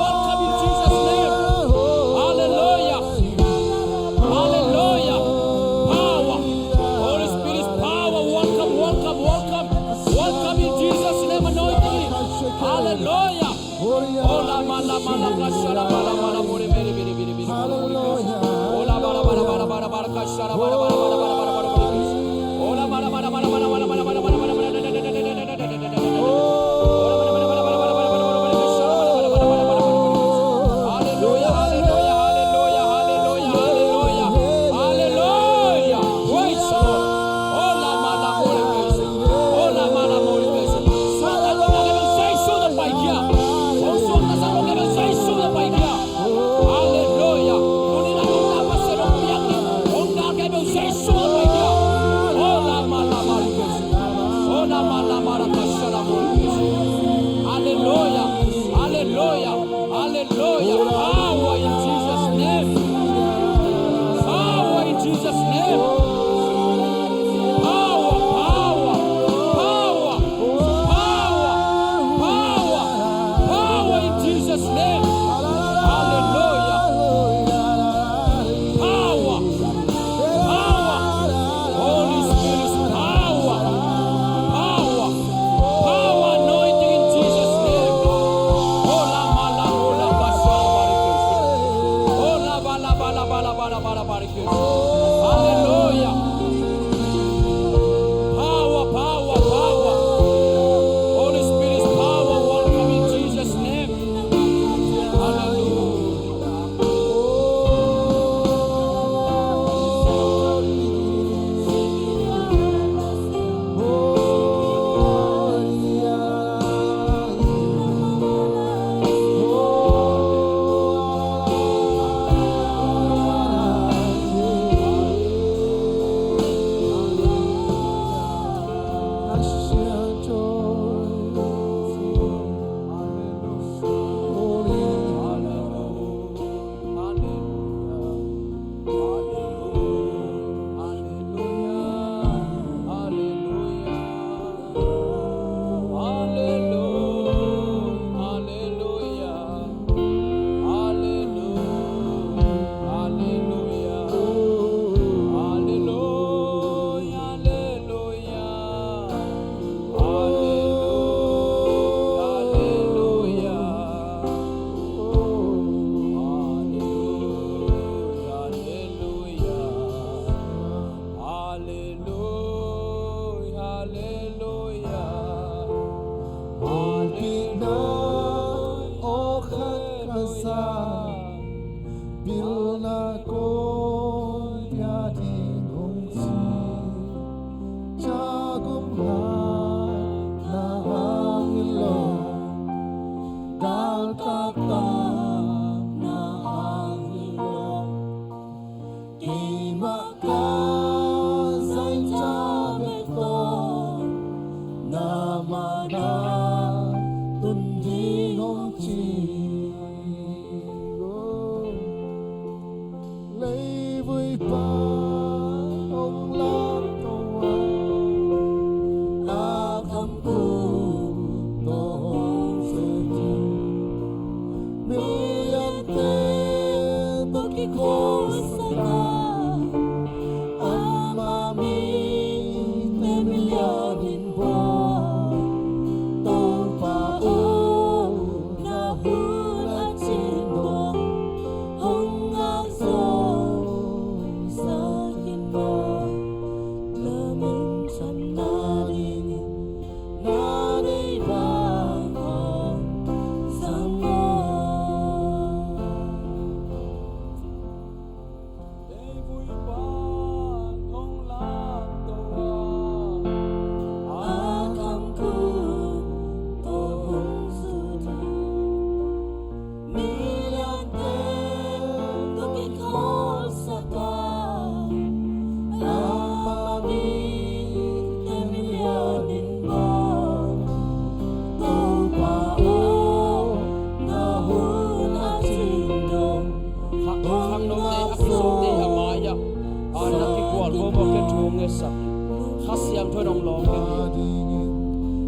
Kha Siangtho in hong lawng ding hi.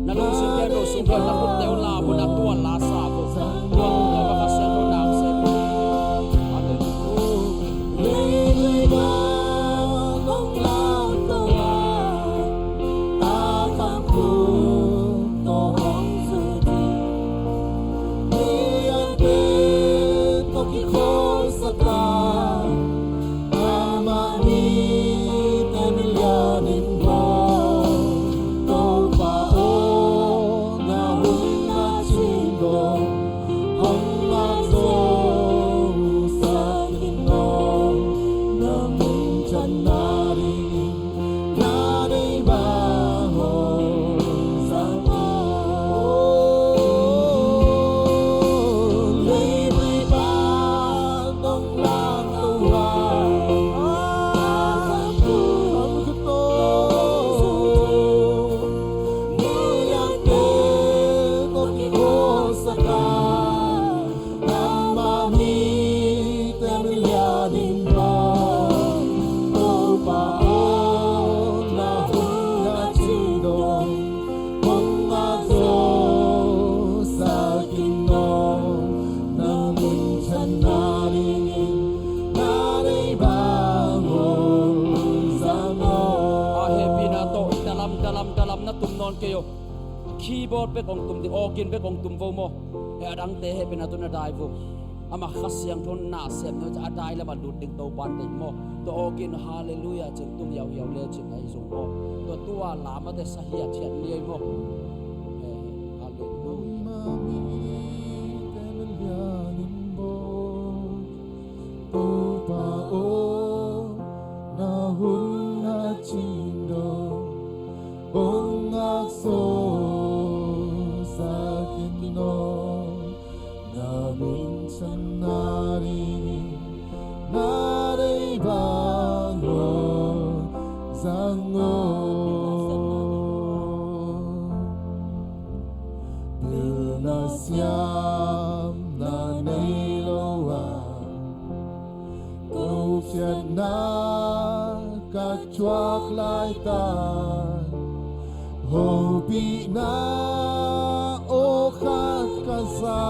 Na lungsim khempeuh sung khempeuh na khut teuh la un, a tua la sa un. Tua tua Kha Siangtho in na sem. Hallelujah. Amah mite milian in bawl. Topa aw, na hun a cingdong hong ngak zosak in aw. Na minthanna dingin na deih bang hong zang aw. Leivui pan hong lamto a, miliante tawh kikholsak a, amah mite milian in bawl. Topa aw, na hun a cingdong hong ngak zosak in aw. Na minthanna dingin na deih bang hong zang aw. A hehpihna tawh dalam, dalam, dalam na tum nawn kei uh. Keyboard bek hong tum ding, organ bek hong tum vo maw. He a dangte hehpihna tawh na dai vo. Amah Kha Siangtho in na sem neu ci a, a dai lam a lut ding Topa'n deih maw. Tua organ Hallelujah ci-in tum yauhiau le cin ahi zong maw. Tua tua lamate sa hiathiat ni ei maw. Eh, Hallelujah. Topa aw, na hun a cingdong hong ngak zosak in aw. Na minthanna dingin na deih bang hong zang aw. Pilna siamna nei lo a, khualzinna ka thuak laitak, hopihna aw khat ka za,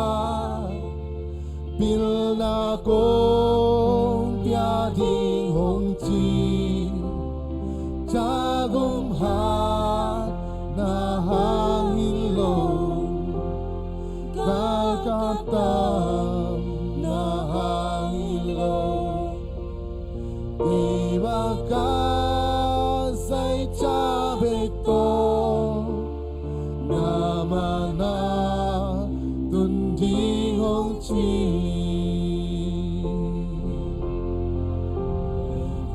pilna kong pia ding hong ci. Cagum hat na hang hi lo, galkap tam na hang hi lo. Kei bang ka zai ca bek tawh na man ah tun ding hong ci.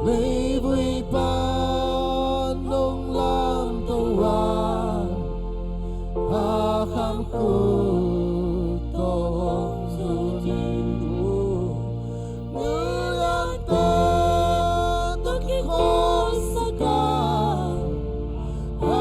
Leivui pan hong lamto a, hakham khut tawh hong zui ding uh. Miliante tawh kikholsak a, a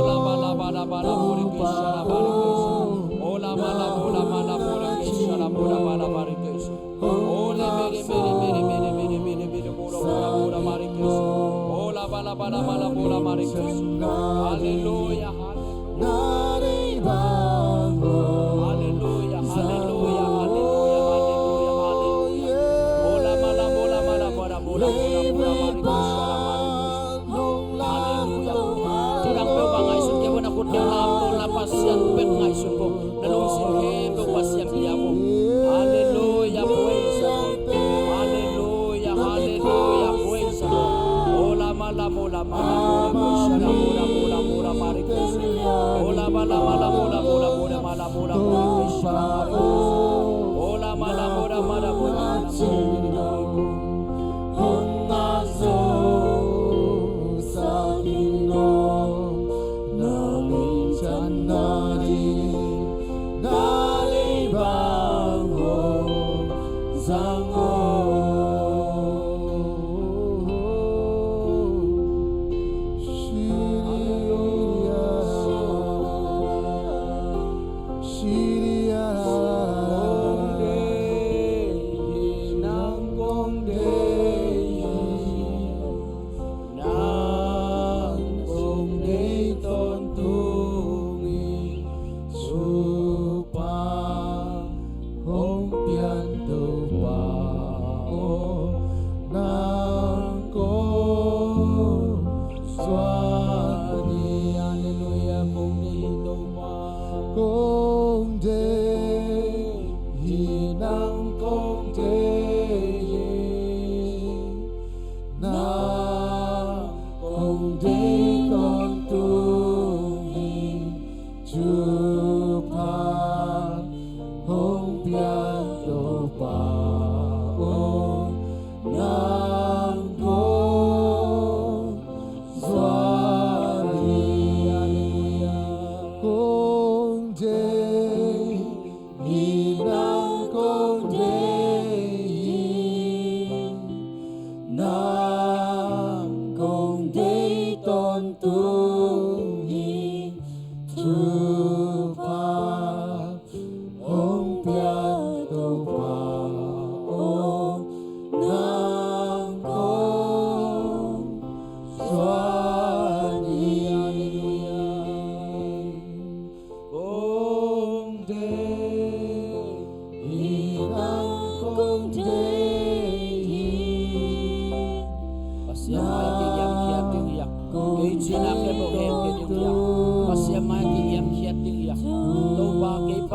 Ola bala bala bala bore kesha la bala kesha. Ola bala bala bala bore kesha la bala bala bala kesha. Ole bere bere bere bere bere bere bere bora bora bora bala kesha. Ola bala bala bala bora bala kesha. Hallelujah, hallelujah. Hallelujah, hallelujah, hallelujah, hallelujah, hallelujah. Ola bala bala bala bora bora bora bora bala kesha la bala kesha. Hallelujah. Tua dang peuh bang ngaihsun kei vo, na khut neu lam tua la Pasian bek ngaihsun vo. Na lungsim khempeuh Pasian pia vo. Hallelujah, praise the Lord. Hallelujah, hallelujah, praise the Lord. Ola mala mola mala mola mola mola mola mala mola mala mola mola mola mala mola mola mola mola. Ola mala mola mala mola mala mola.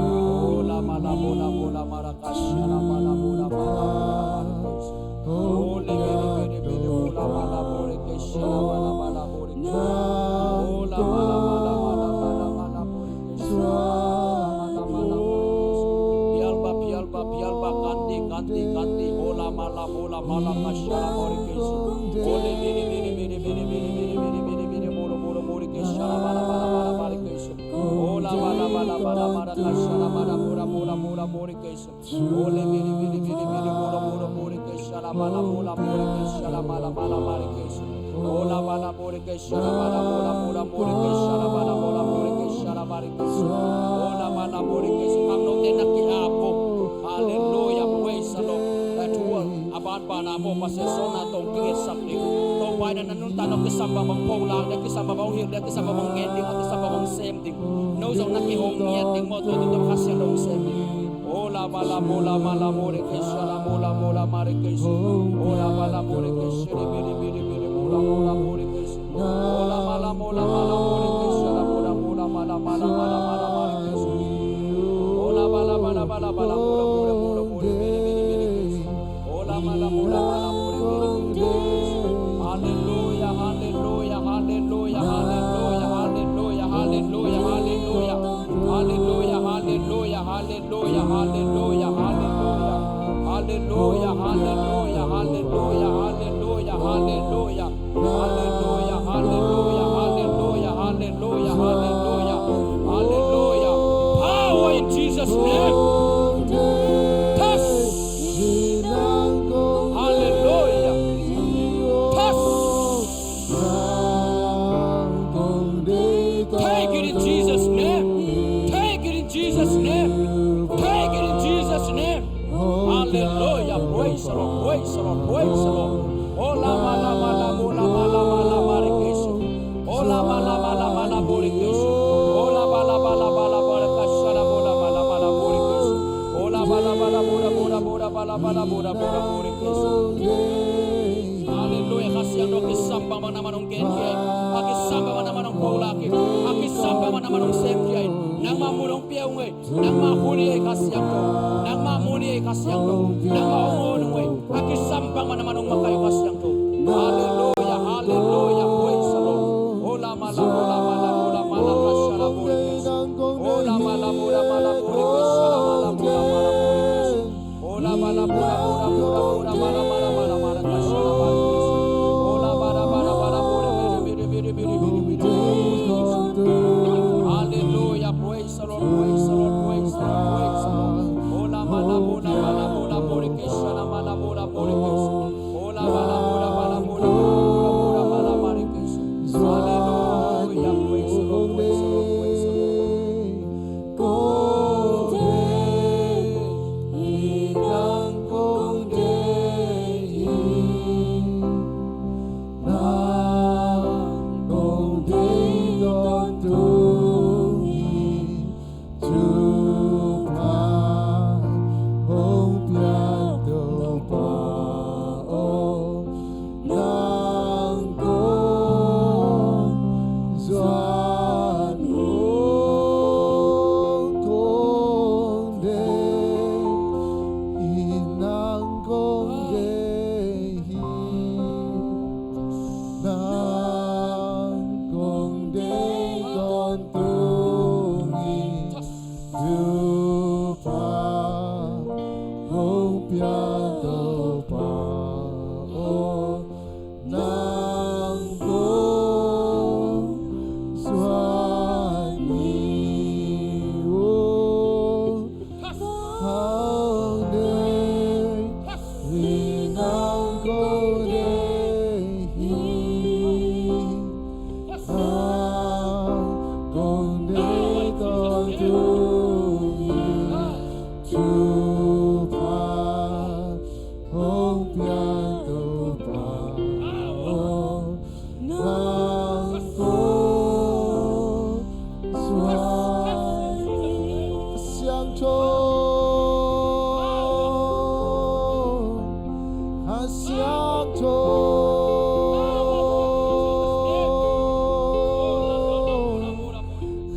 Ola mala mola mola mara kashala mala mola mala mala mara kashala. Ole mele mele mele mola mala more kashala mala mala more kashala. Ola mala mala mala mala mala more kashala mala mala mala mala more kashala. Pialba pialba pialba kanti kanti kanti. Ola mala mola mala kashala more kashala. Ole mele mele mele mele mele mele mele mele mele mola mola more kashala mala mala mala mala kashala. Ola bala bala bala bala kashala bala bula bula bula bula kashala. Ole bili bili bili bili bula bula bula kashala bala bula bula kashala bala bala bala kashala. Ola bala bula kashala bala bula bula bula kashala bala bula bula kashala bala kashala. Ola bala bula kashala. Kang no te na ki apo. Hallelujah. Praise the Lord. That word. A ban ban a maw Pasian sawlna tawh hong kingitsak ding. Topa in a na nuntakna kisam bang bang pholak ding, kisam bang bang hong hilh ding, kisam bang bang gen ding, a kisam bang bang sem ding. No zong na kihong ngiat ding maw, tua tungtawn Kha Siangtho hong sem ding. Ola bala mola mala more kesha la mola mola mare kesha. Ola bala more kesha li bili bili bili mola mola more kesha. Ola mala mola mala more kesha la mola mola mala mala mala mala mare kesha. Ola bala bala bala bala mola mola mola more bili bili bili kesha. Ola mala mola mala more bili bili bili kesha. Hallelujah, hallelujah, hallelujah, hallelujah, hallelujah, hallelujah, hallelujah, hallelujah. Hallelujah, hallelujah, hallelujah, hallelujah, hallelujah. Hallelujah, hallelujah, hallelujah, hallelujah, hallelujah, hallelujah. Hallelujah, hallelujah, hallelujah, hallelujah, hallelujah. Hallelujah. Power in Jesus' name. Touch. Hallelujah. Touch. Take it in Jesus' name. Take it in Jesus' name. Take it in Jesus' name. Hallelujah. Praise the Lord. Praise the Lord. Praise the Lord. Ola mala mala mula mala mala mare kesha. Ola mala mala mala mure kesha. Ola bala bala bala mala kasha la mula mala mala mure kesha. Ola bala bala mula mula mula bala bala mula mula mure kesha. Hallelujah. Kha Siangtho, a kisam bang bang na man hong gen khia in. A kisam bang bang na man hong pholak in. A kisam bang bang na man hong sem khia in. Nangmah mun hong pia ung ei. Nangmah hun hi ei Kha Siangtho. Nangmah mun hi ei Kha Siangtho. Nangmah hong hon ung ei. A kisam bang bang na man hong makaih uh Kha Siangtho. Hallelujah, hallelujah, praise the Lord. Ola mala mula mala mula mala kasha la mure kesha. Ola mala mula mala mure kesha la mala mula mala mure kesha. Ola bala bula bula bula bula bala bala bala bala kasha la bala. Ola bala bala bala bula bili bili bili bili bili bili. Hallelujah. Praise the Lord. Praise the Lord. Praise the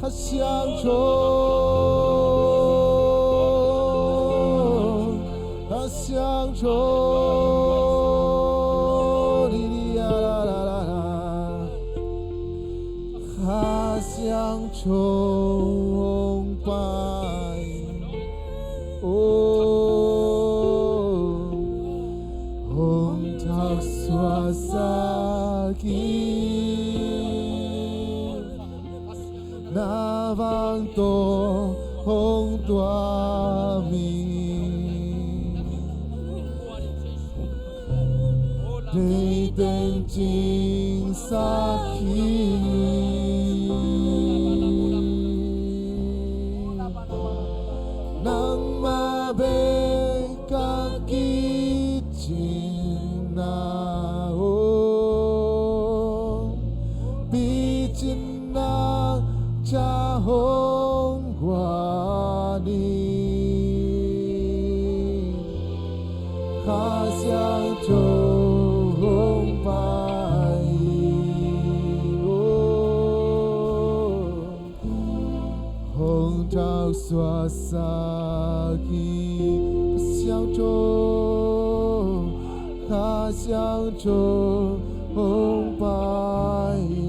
香众，香众，哩哩呀啦啦啦啦，香众拜，哦，风笛沙沙去。 Na vang tawh hong tua mi, deih teng cingsak hi. Nangmah bek ka kicin na aw, picin na ca hong guan hi. Kha Siangtho hong pai hi aw, hong thak suaksak hi. Kha Siangtho, Kha Siangtho hong pai hi,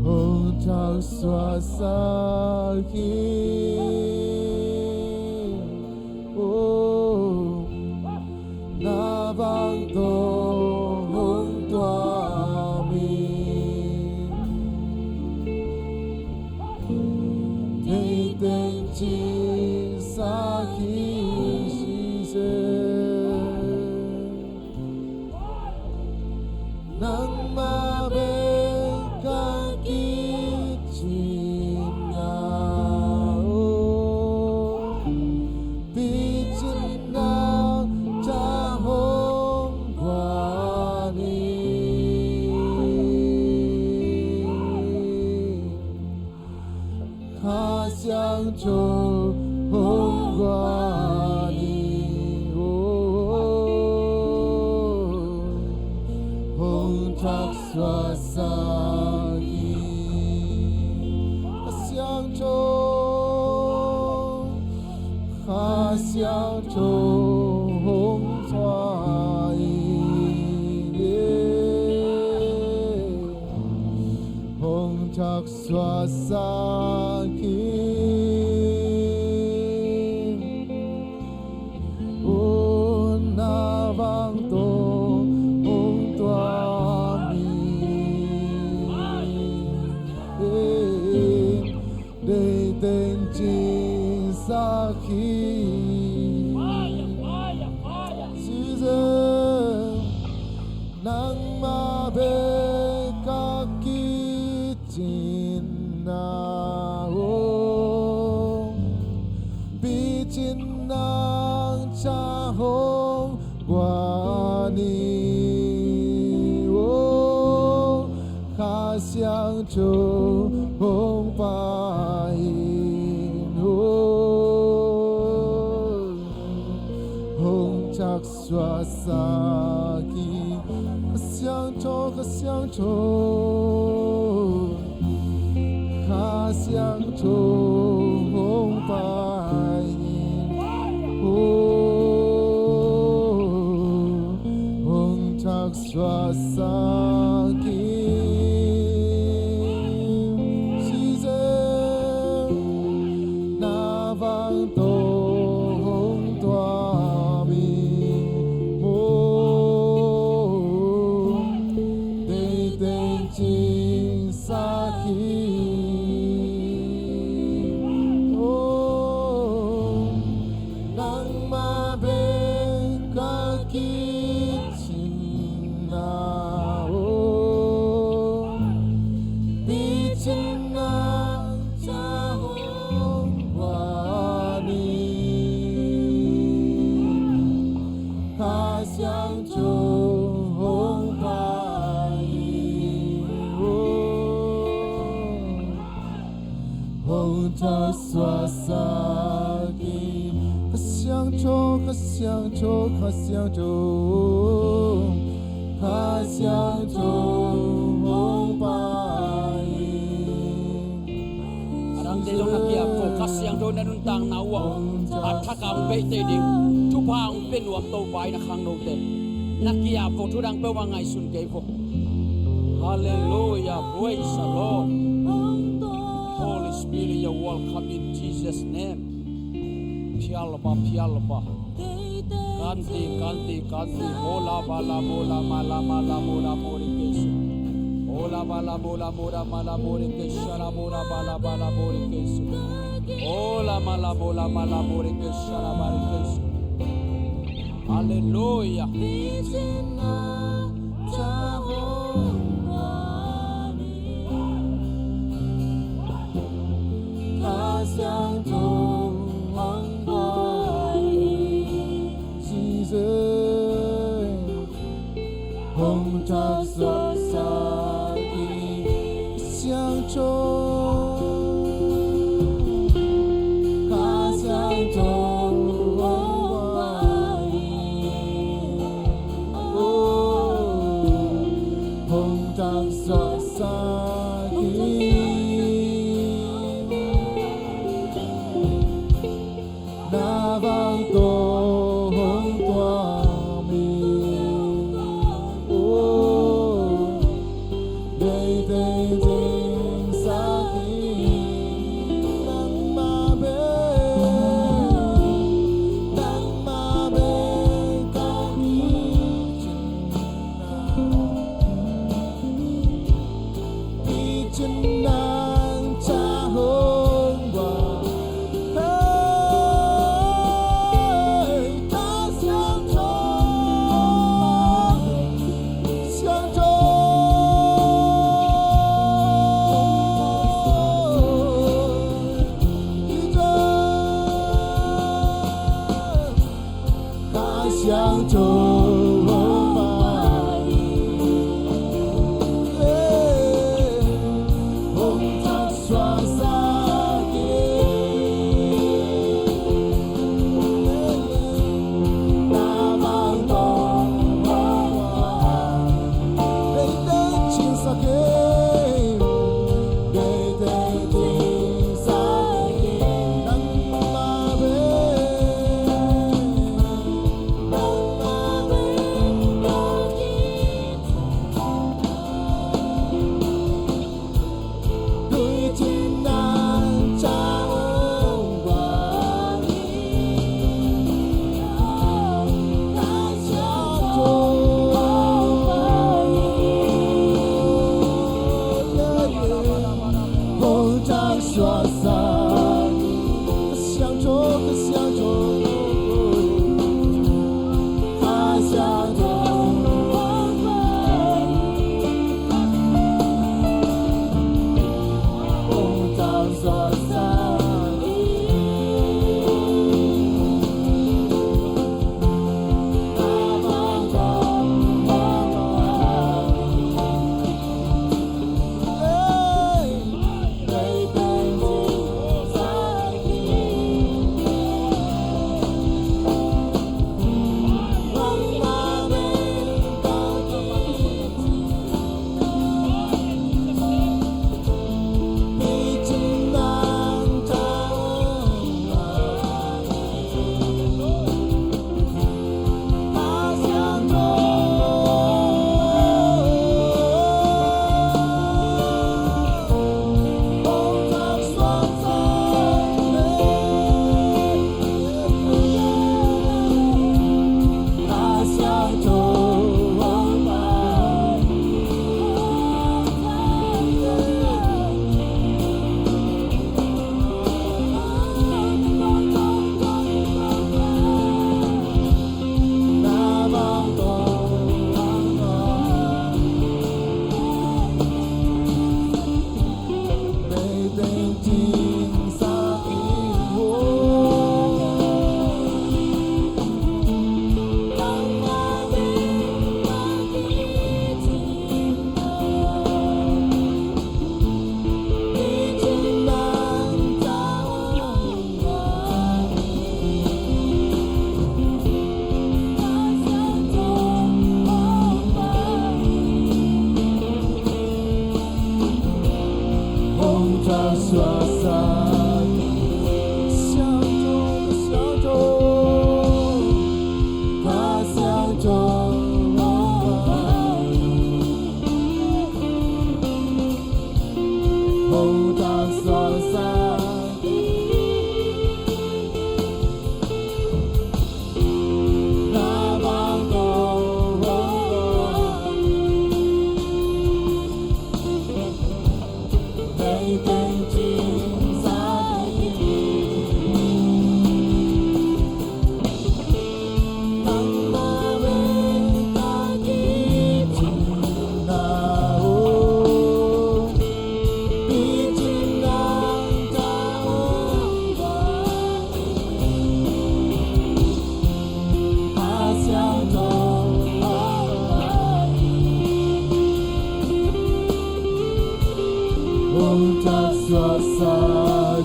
hong thak suaksak hi. Oh, na vang tawh hong tua mi, deih teng cingsak hi. Jesus, nangmah bek ka kicin na aw, picin na ca hong guan hi. Kha Siangtho hong guan hi aw, hong thak suaksak hi. Kha Siangtho, Kha Siangtho hong pai hi, hong thak suaksak hi. Oh, na vang tawh hong tua mi, deih teng cingsak hi. Jesus, nangmah bek ka kicin na aw, picin na ca hong guan hi aw, Kha Siangtho hong pai hi aw, hong thak suaksak hi. Kha Siangtho, Kha Siangtho, Kha Siangtho hong pai hi aw, hong thak suaksak hi. Jesus, na vang tawh hong tua mi maw, deih teng cingsak hi aw, nangmah bek ka kicin na aw, picin na ca hong guan hi, Kha Siangtho hong pai hi aw, hong thak suaksak hi. Kha Siangtho, Kha Siangtho, Kha Siangtho, Kha Siangtho Na nuntakna uh ah a thak a hong beih tei ding thupha hong pia nuam Topa in a khangnote na kiang ah vo, thu dang peuhmah ngaihsun kei vo. Hallelujah. Praise the Lord. Holy Spirit, you're welcome in Jesus' name. Phial ba, phial ba. Kanti, kanti, kanti. Mola bala, mola mala, mala, mola mori kesu. Mola bala, mola, mola mala, mori kesu. Shara, mola bala, bala, mori kesu. Mola mala, mola mala, mori kesu. Shara, mori kesu. Hallelujah. Hong taksuahsa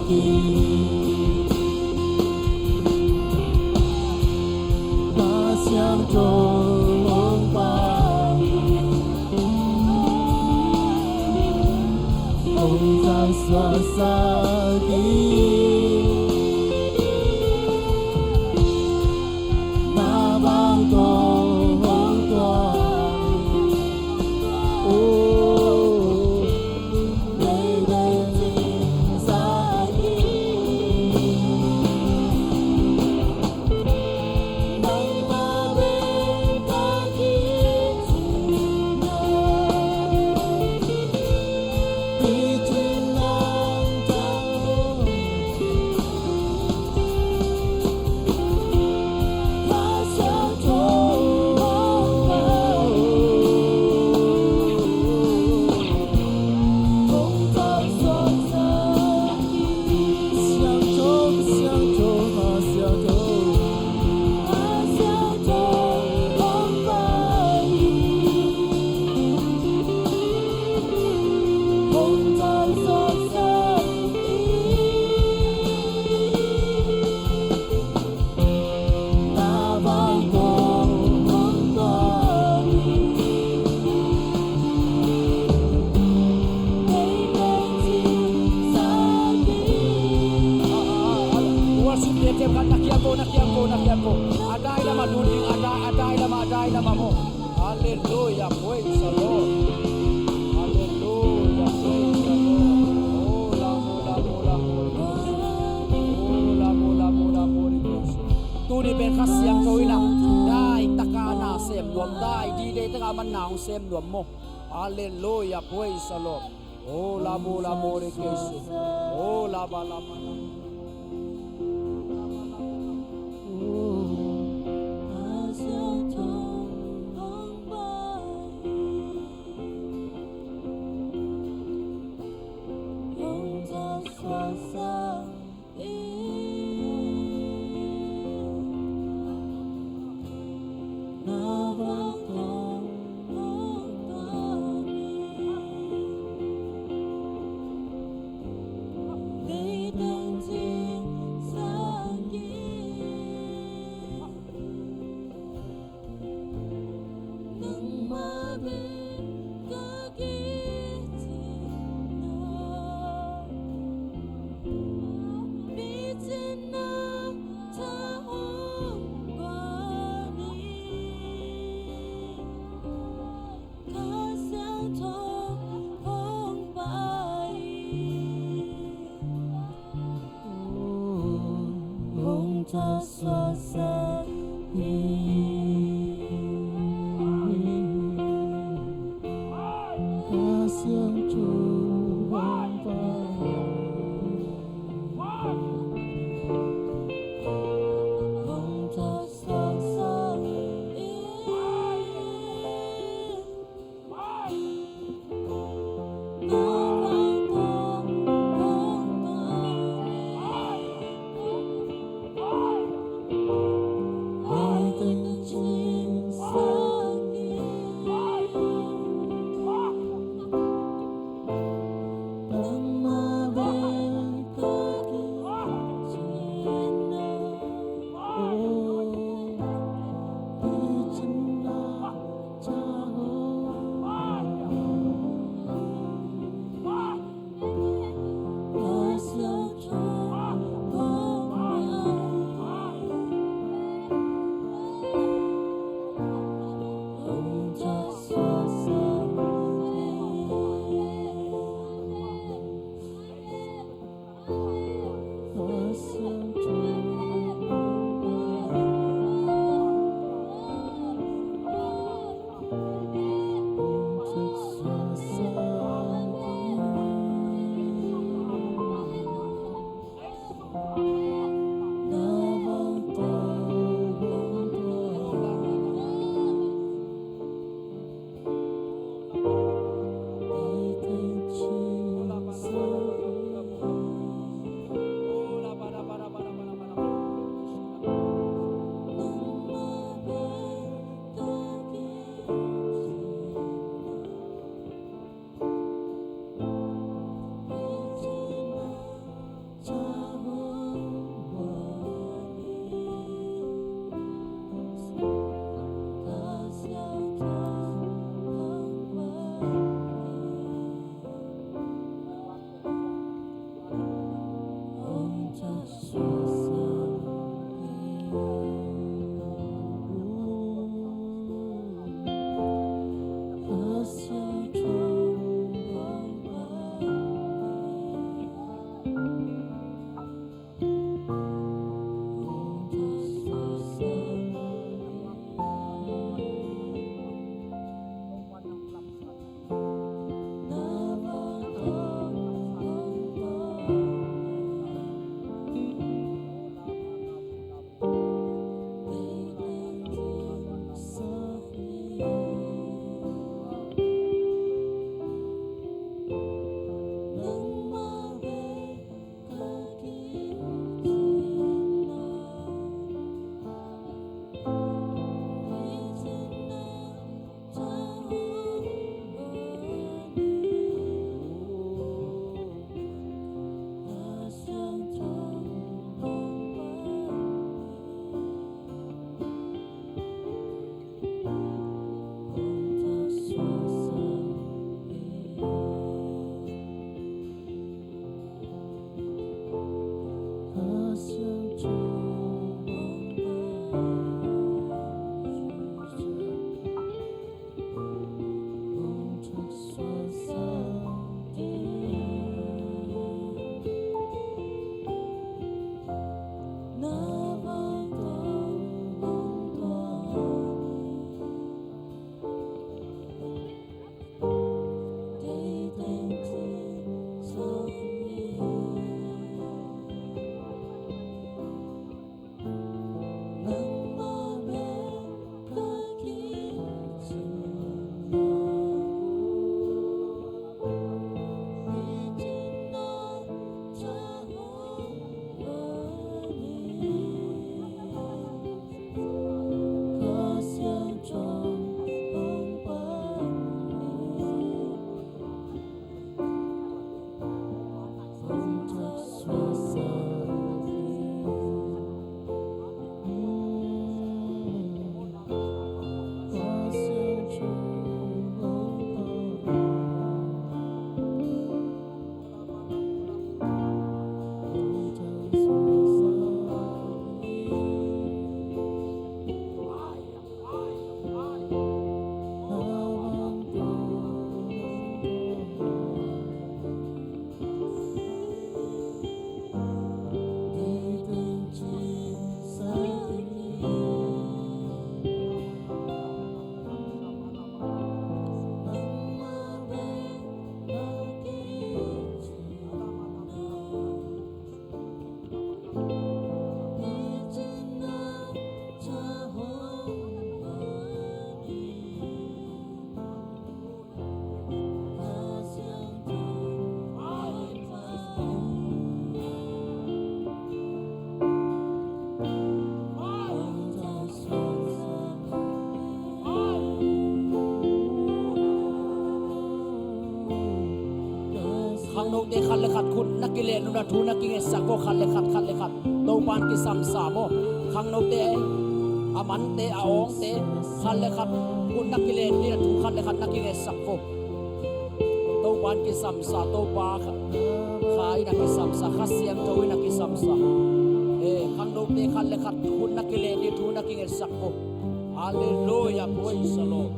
kik, Kha Siangtho hong pai, hong taksuahsa kik, na vang tawh hong tua. Oh. Worship team, team, na kiang ko, na kiang ko, na kiang ko. A dai lamah lut ding, a dai, a dai lamah, a dai lamah maw. Halleluiah, praise the Lord. Halleluiah, praise the Lord. Oh, lamo, lamo, lamo. Oh, lamo, lamo, lamo. Tuni pen Kha Siangtho in a dai taka na sem nuam, dai dide taka man na hong sem nuam maw. Halleluiah, praise the Lord. Oh, lamo, lamo, de keisi. Oh, laba, laba, laba. Khangnote khat le khat khut na kilen un a, thu na kingetsak vo, khat le khat, khat le khat. Topa'n kisamsa maw. Khangnote, a mante, a awngte, khat le khat khut na kilen ding a, thu khat le khat na kingetsak vo. Topa'n kisamsa, Topa Kha in a kisamsa, Kha Siangtho in a kisamsa. Eh, khangnote khat le khat khut na kilen ding, thu na kingetsak vo. Halleluiah, praise the Lord.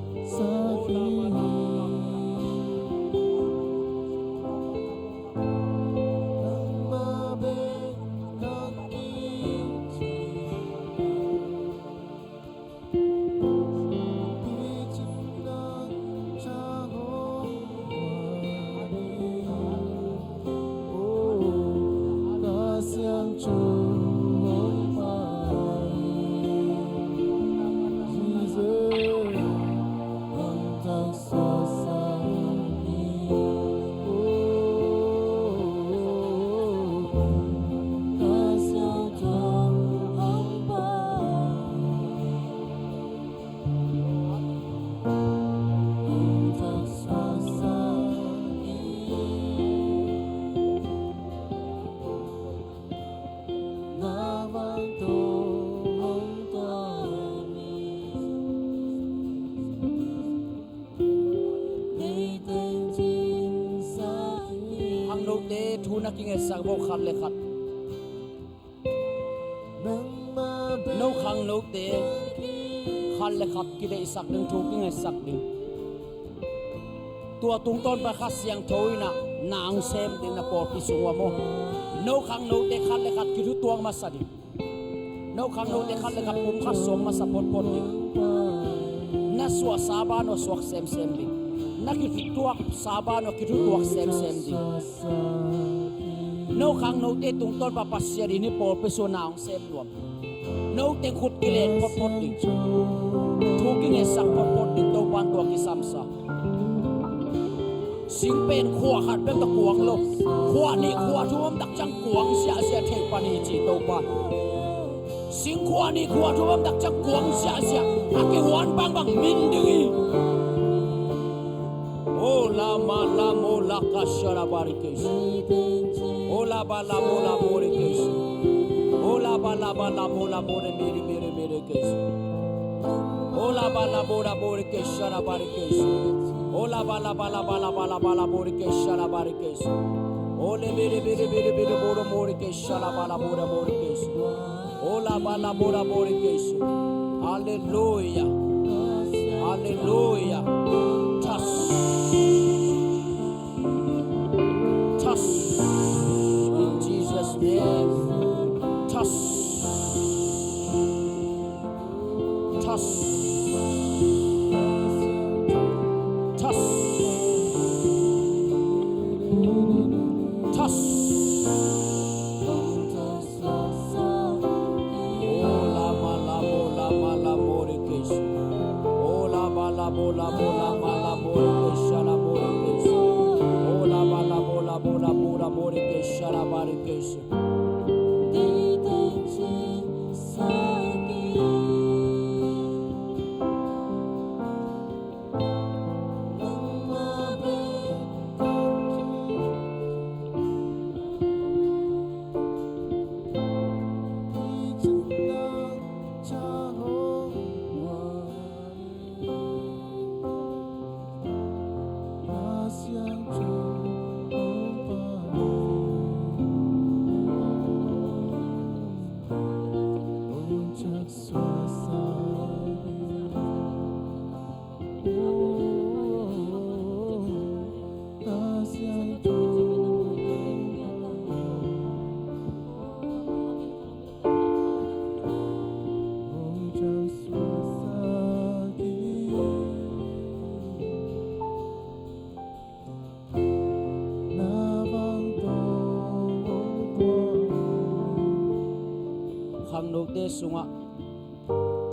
Khangnote thu na kingetsak vo, khat le khat. No khangnote khat le khat kideihsak ding, thu kingetsak ding. Tua tungtawn pan Kha Siangtho in a na hong sem ding, na pawlpi sung uah maw. No khangnote khat le khat kithutuak masa ding. No khangnote khat le khat pumkhat sawm masa photphot ding. Na suahsa banah suak semsem ding. Na kithutuaksa banah kithutuak semsem ding. No khangnote tungtawn pan Pasian in hih pawlpi sung na hong sem nuam. No teng khut kilen photphot ding. Thu kingetsak photphot ding, Topa'n tua kisamsa. Singpen khua khat bek tawh kuang lo. Khua nih khua thum om tak ciang kuang ziahziah thei pan hi ci Topa. Sing khua nih khua thum om tak ciang kuang ziahziah a kihuan bangbang min ding hi. O la ma la mo la ka sha la ba ri ke shi. O la ba la mo la mo ri ke shi. O la ba la ba la mo la mo ri mi ri mi ri mi ri ke shi. O la ba la bo la bo ri ke sha la ba ri ke sha. O la ba la ba la ba la ba la ba la bo ri ke sha la ba ri ke sha. O le bi ri bi ri bi ri bi ri bo ro mo ri ke sha la ba la bo ra mo ri ke sha. O la ba la bo ra bo ri ke sha. Hallelujah. Hallelujah. Touch. Touch. In Jesus' name. Touch. Touch. Touch. Touch. O la ma la bo la ma la bo ri ke sha. O la ba la bo la bo la ma la bo ri ke sha la bo ri ke sha. O la ba la bo la bo la bo la bo ri ke sha la ba ri ke sha. Khangnote sungah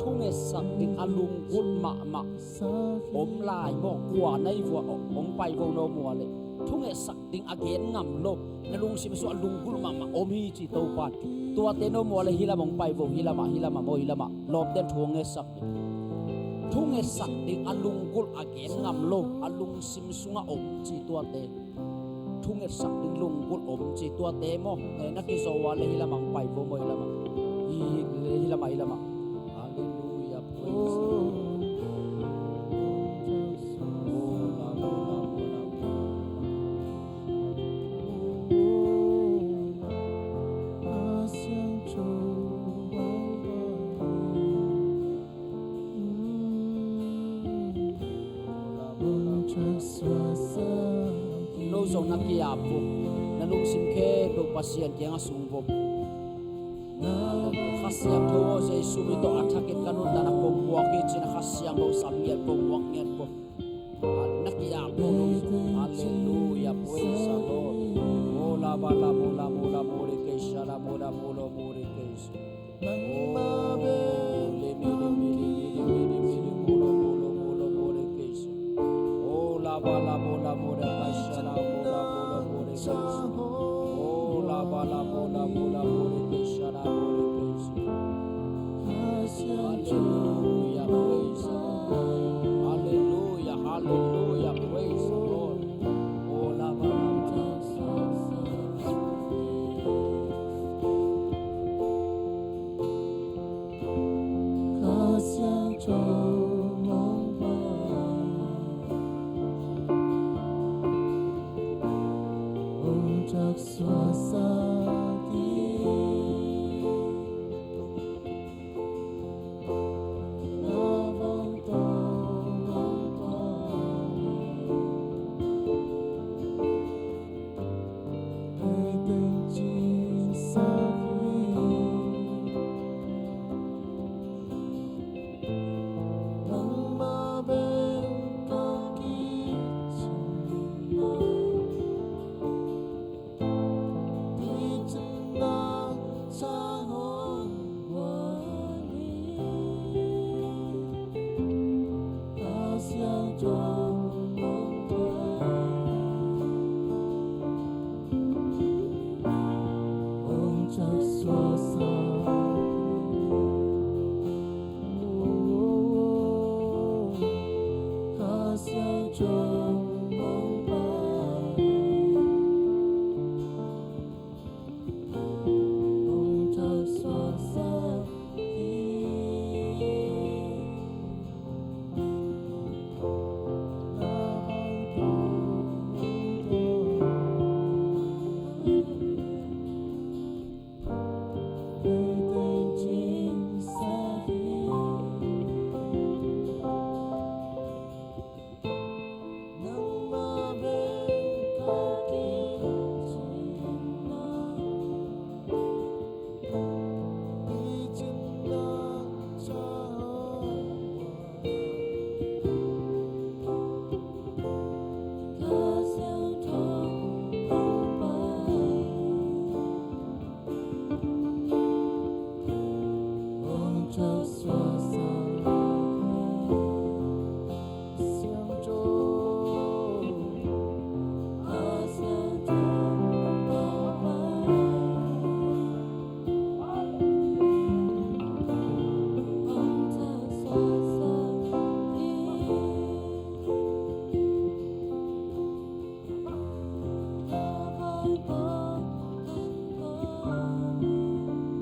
thungetsak ding a lunggulh mahmah om lai maw? Kua na hi vua, hong pai vo, no mua le thungetsak ding a gen ngam lo, na lungsim sungah lunggulh mahmah om hi ci Topa'n. Tuate no mua le hih lamah hong pai vo, hih lamah, hih lamah maw, hih lamah. Lawmte'n thu hong ngetsak ding. Thungetsak ding a lunggulh a gen ngam lo, a lungsim sungah om ci tuate. thungetsak ding lunggulh om ci tuate maw? Eh, na kizo a le hih lamah hong pai vo maw, hih lamah. Hih, hih lamah, hih lamah. Halleluiah, praise the Lord. No zong na ki-ap uh, na lungsim khempeuh Pasian kiangah sung vop. Kha Siangtho aw, Jesu min tawh a thakin ka nuntakna kong buak hi ci-in a Kha Siangtho sam ngiat vop, buak ngiat vop. Na ki-ap uh. Halleluiah, praise the Lord. Mola bala mola mola mori keisha la mola mola mori keisha. Hallelujah, praise the Lord. Hallelujah, hallelujah, praise the Lord.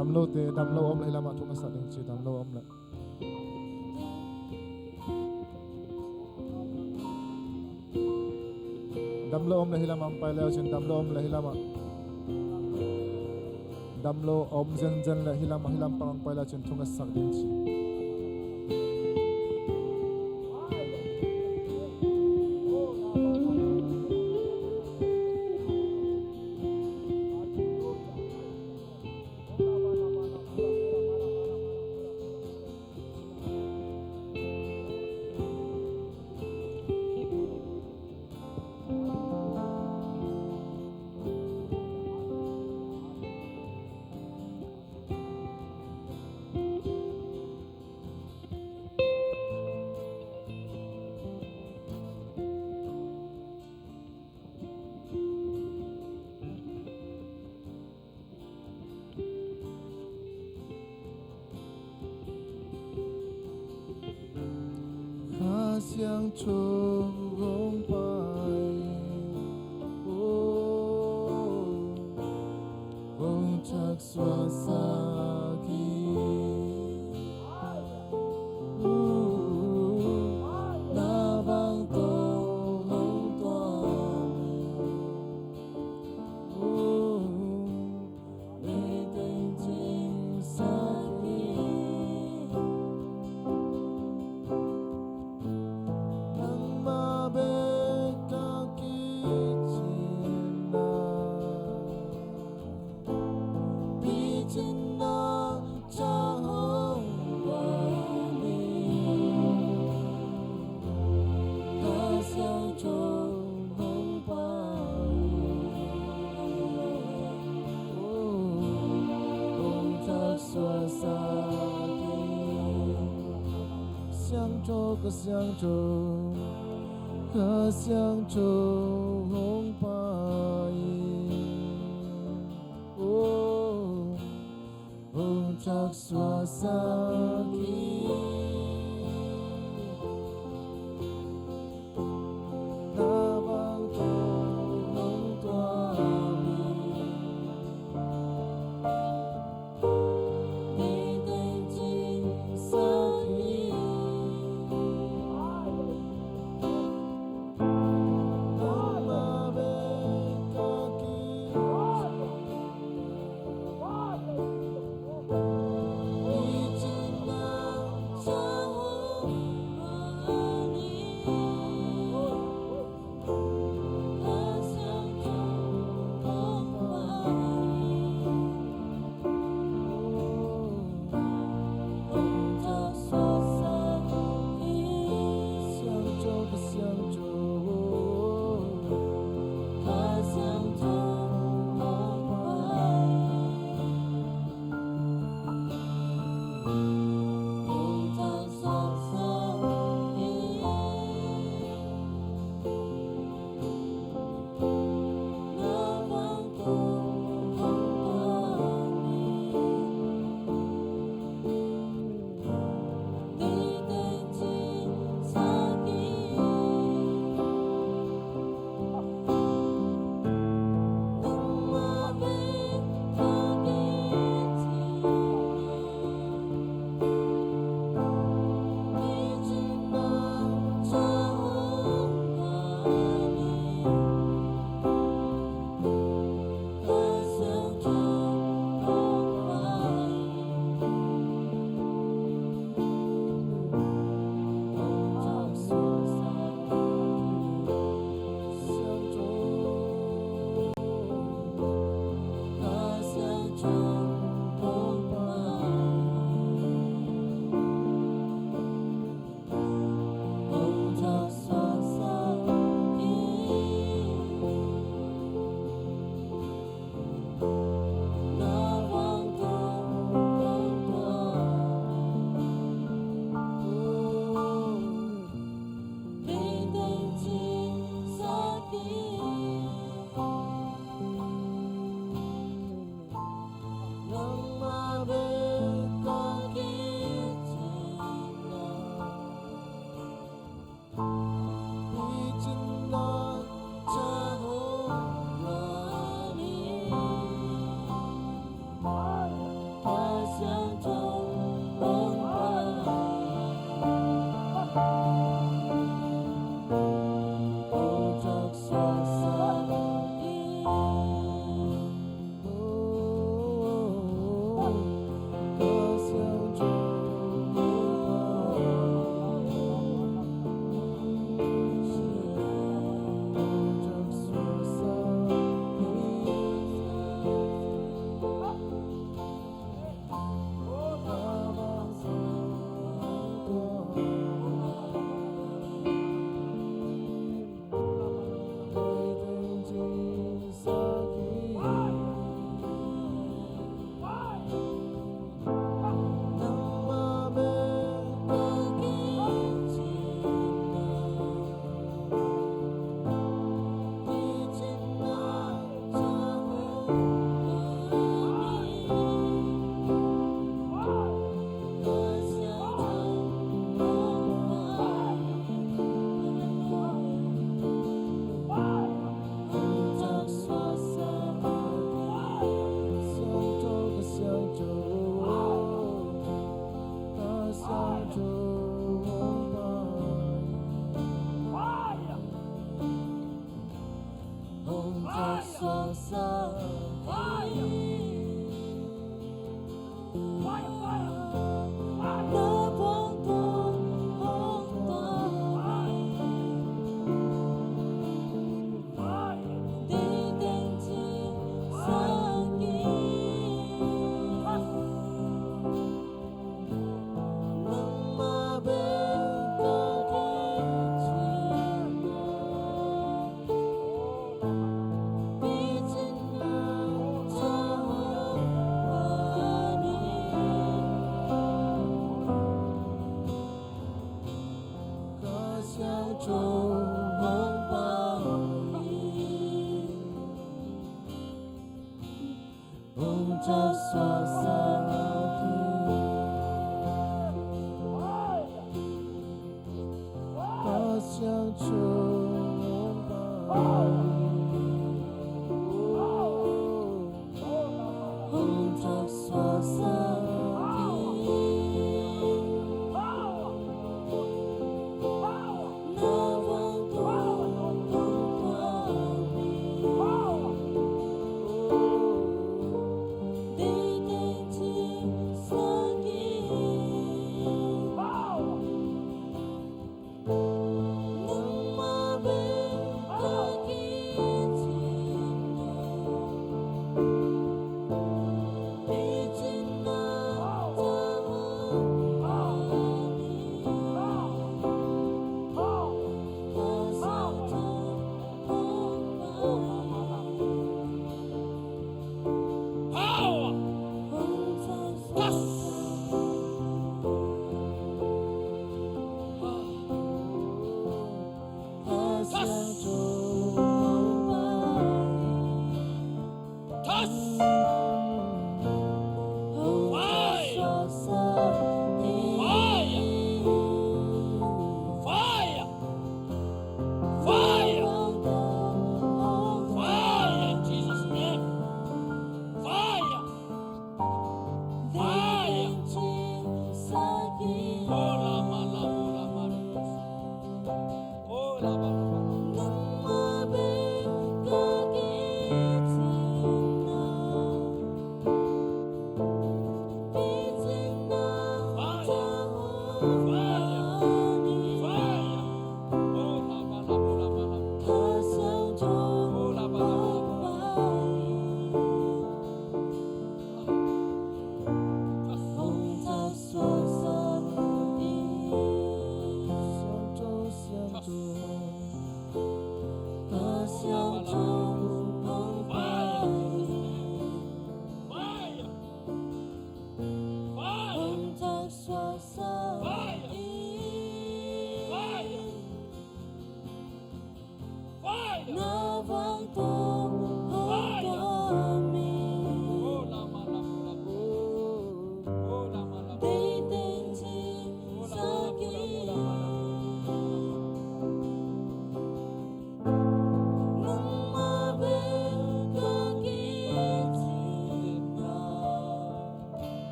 Damlote, damlo om le hih lamah thu ka sak ding ci, damlo om le. Damlo om le hih lamah hong pai le uh cin, damlo om le hih lamah. Damlo om zenzen le hih lamah, hih lam pang hong pai le uh cin thu ka sak ding ci. Kha Siangtho hong pai, oh. suaksak hi. Na vang tawh hong tuam hi. Meiteng cingsak hi. Nangmah bek ka kicin a, picin a ca hong pai hi. Kha Siangtho hong pai hi. Hong thak suaksak hi. Siangtho, Kha Siangtho, Kha Siangtho hong pai hi. Oh, hong thak suaksak hi. Na vang tawh hong tuam hi. Meiteng cingsak hi. Nangmah bek ka kicin a, picin a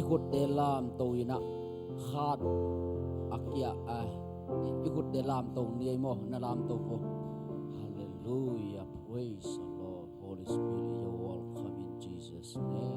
I khutte lamto in ah, khat a kia a, i khutte lamto ni ei maw, na lamto vo. Hallelujah, praise the Lord, Holy Spirit, you're welcome in Jesus' name.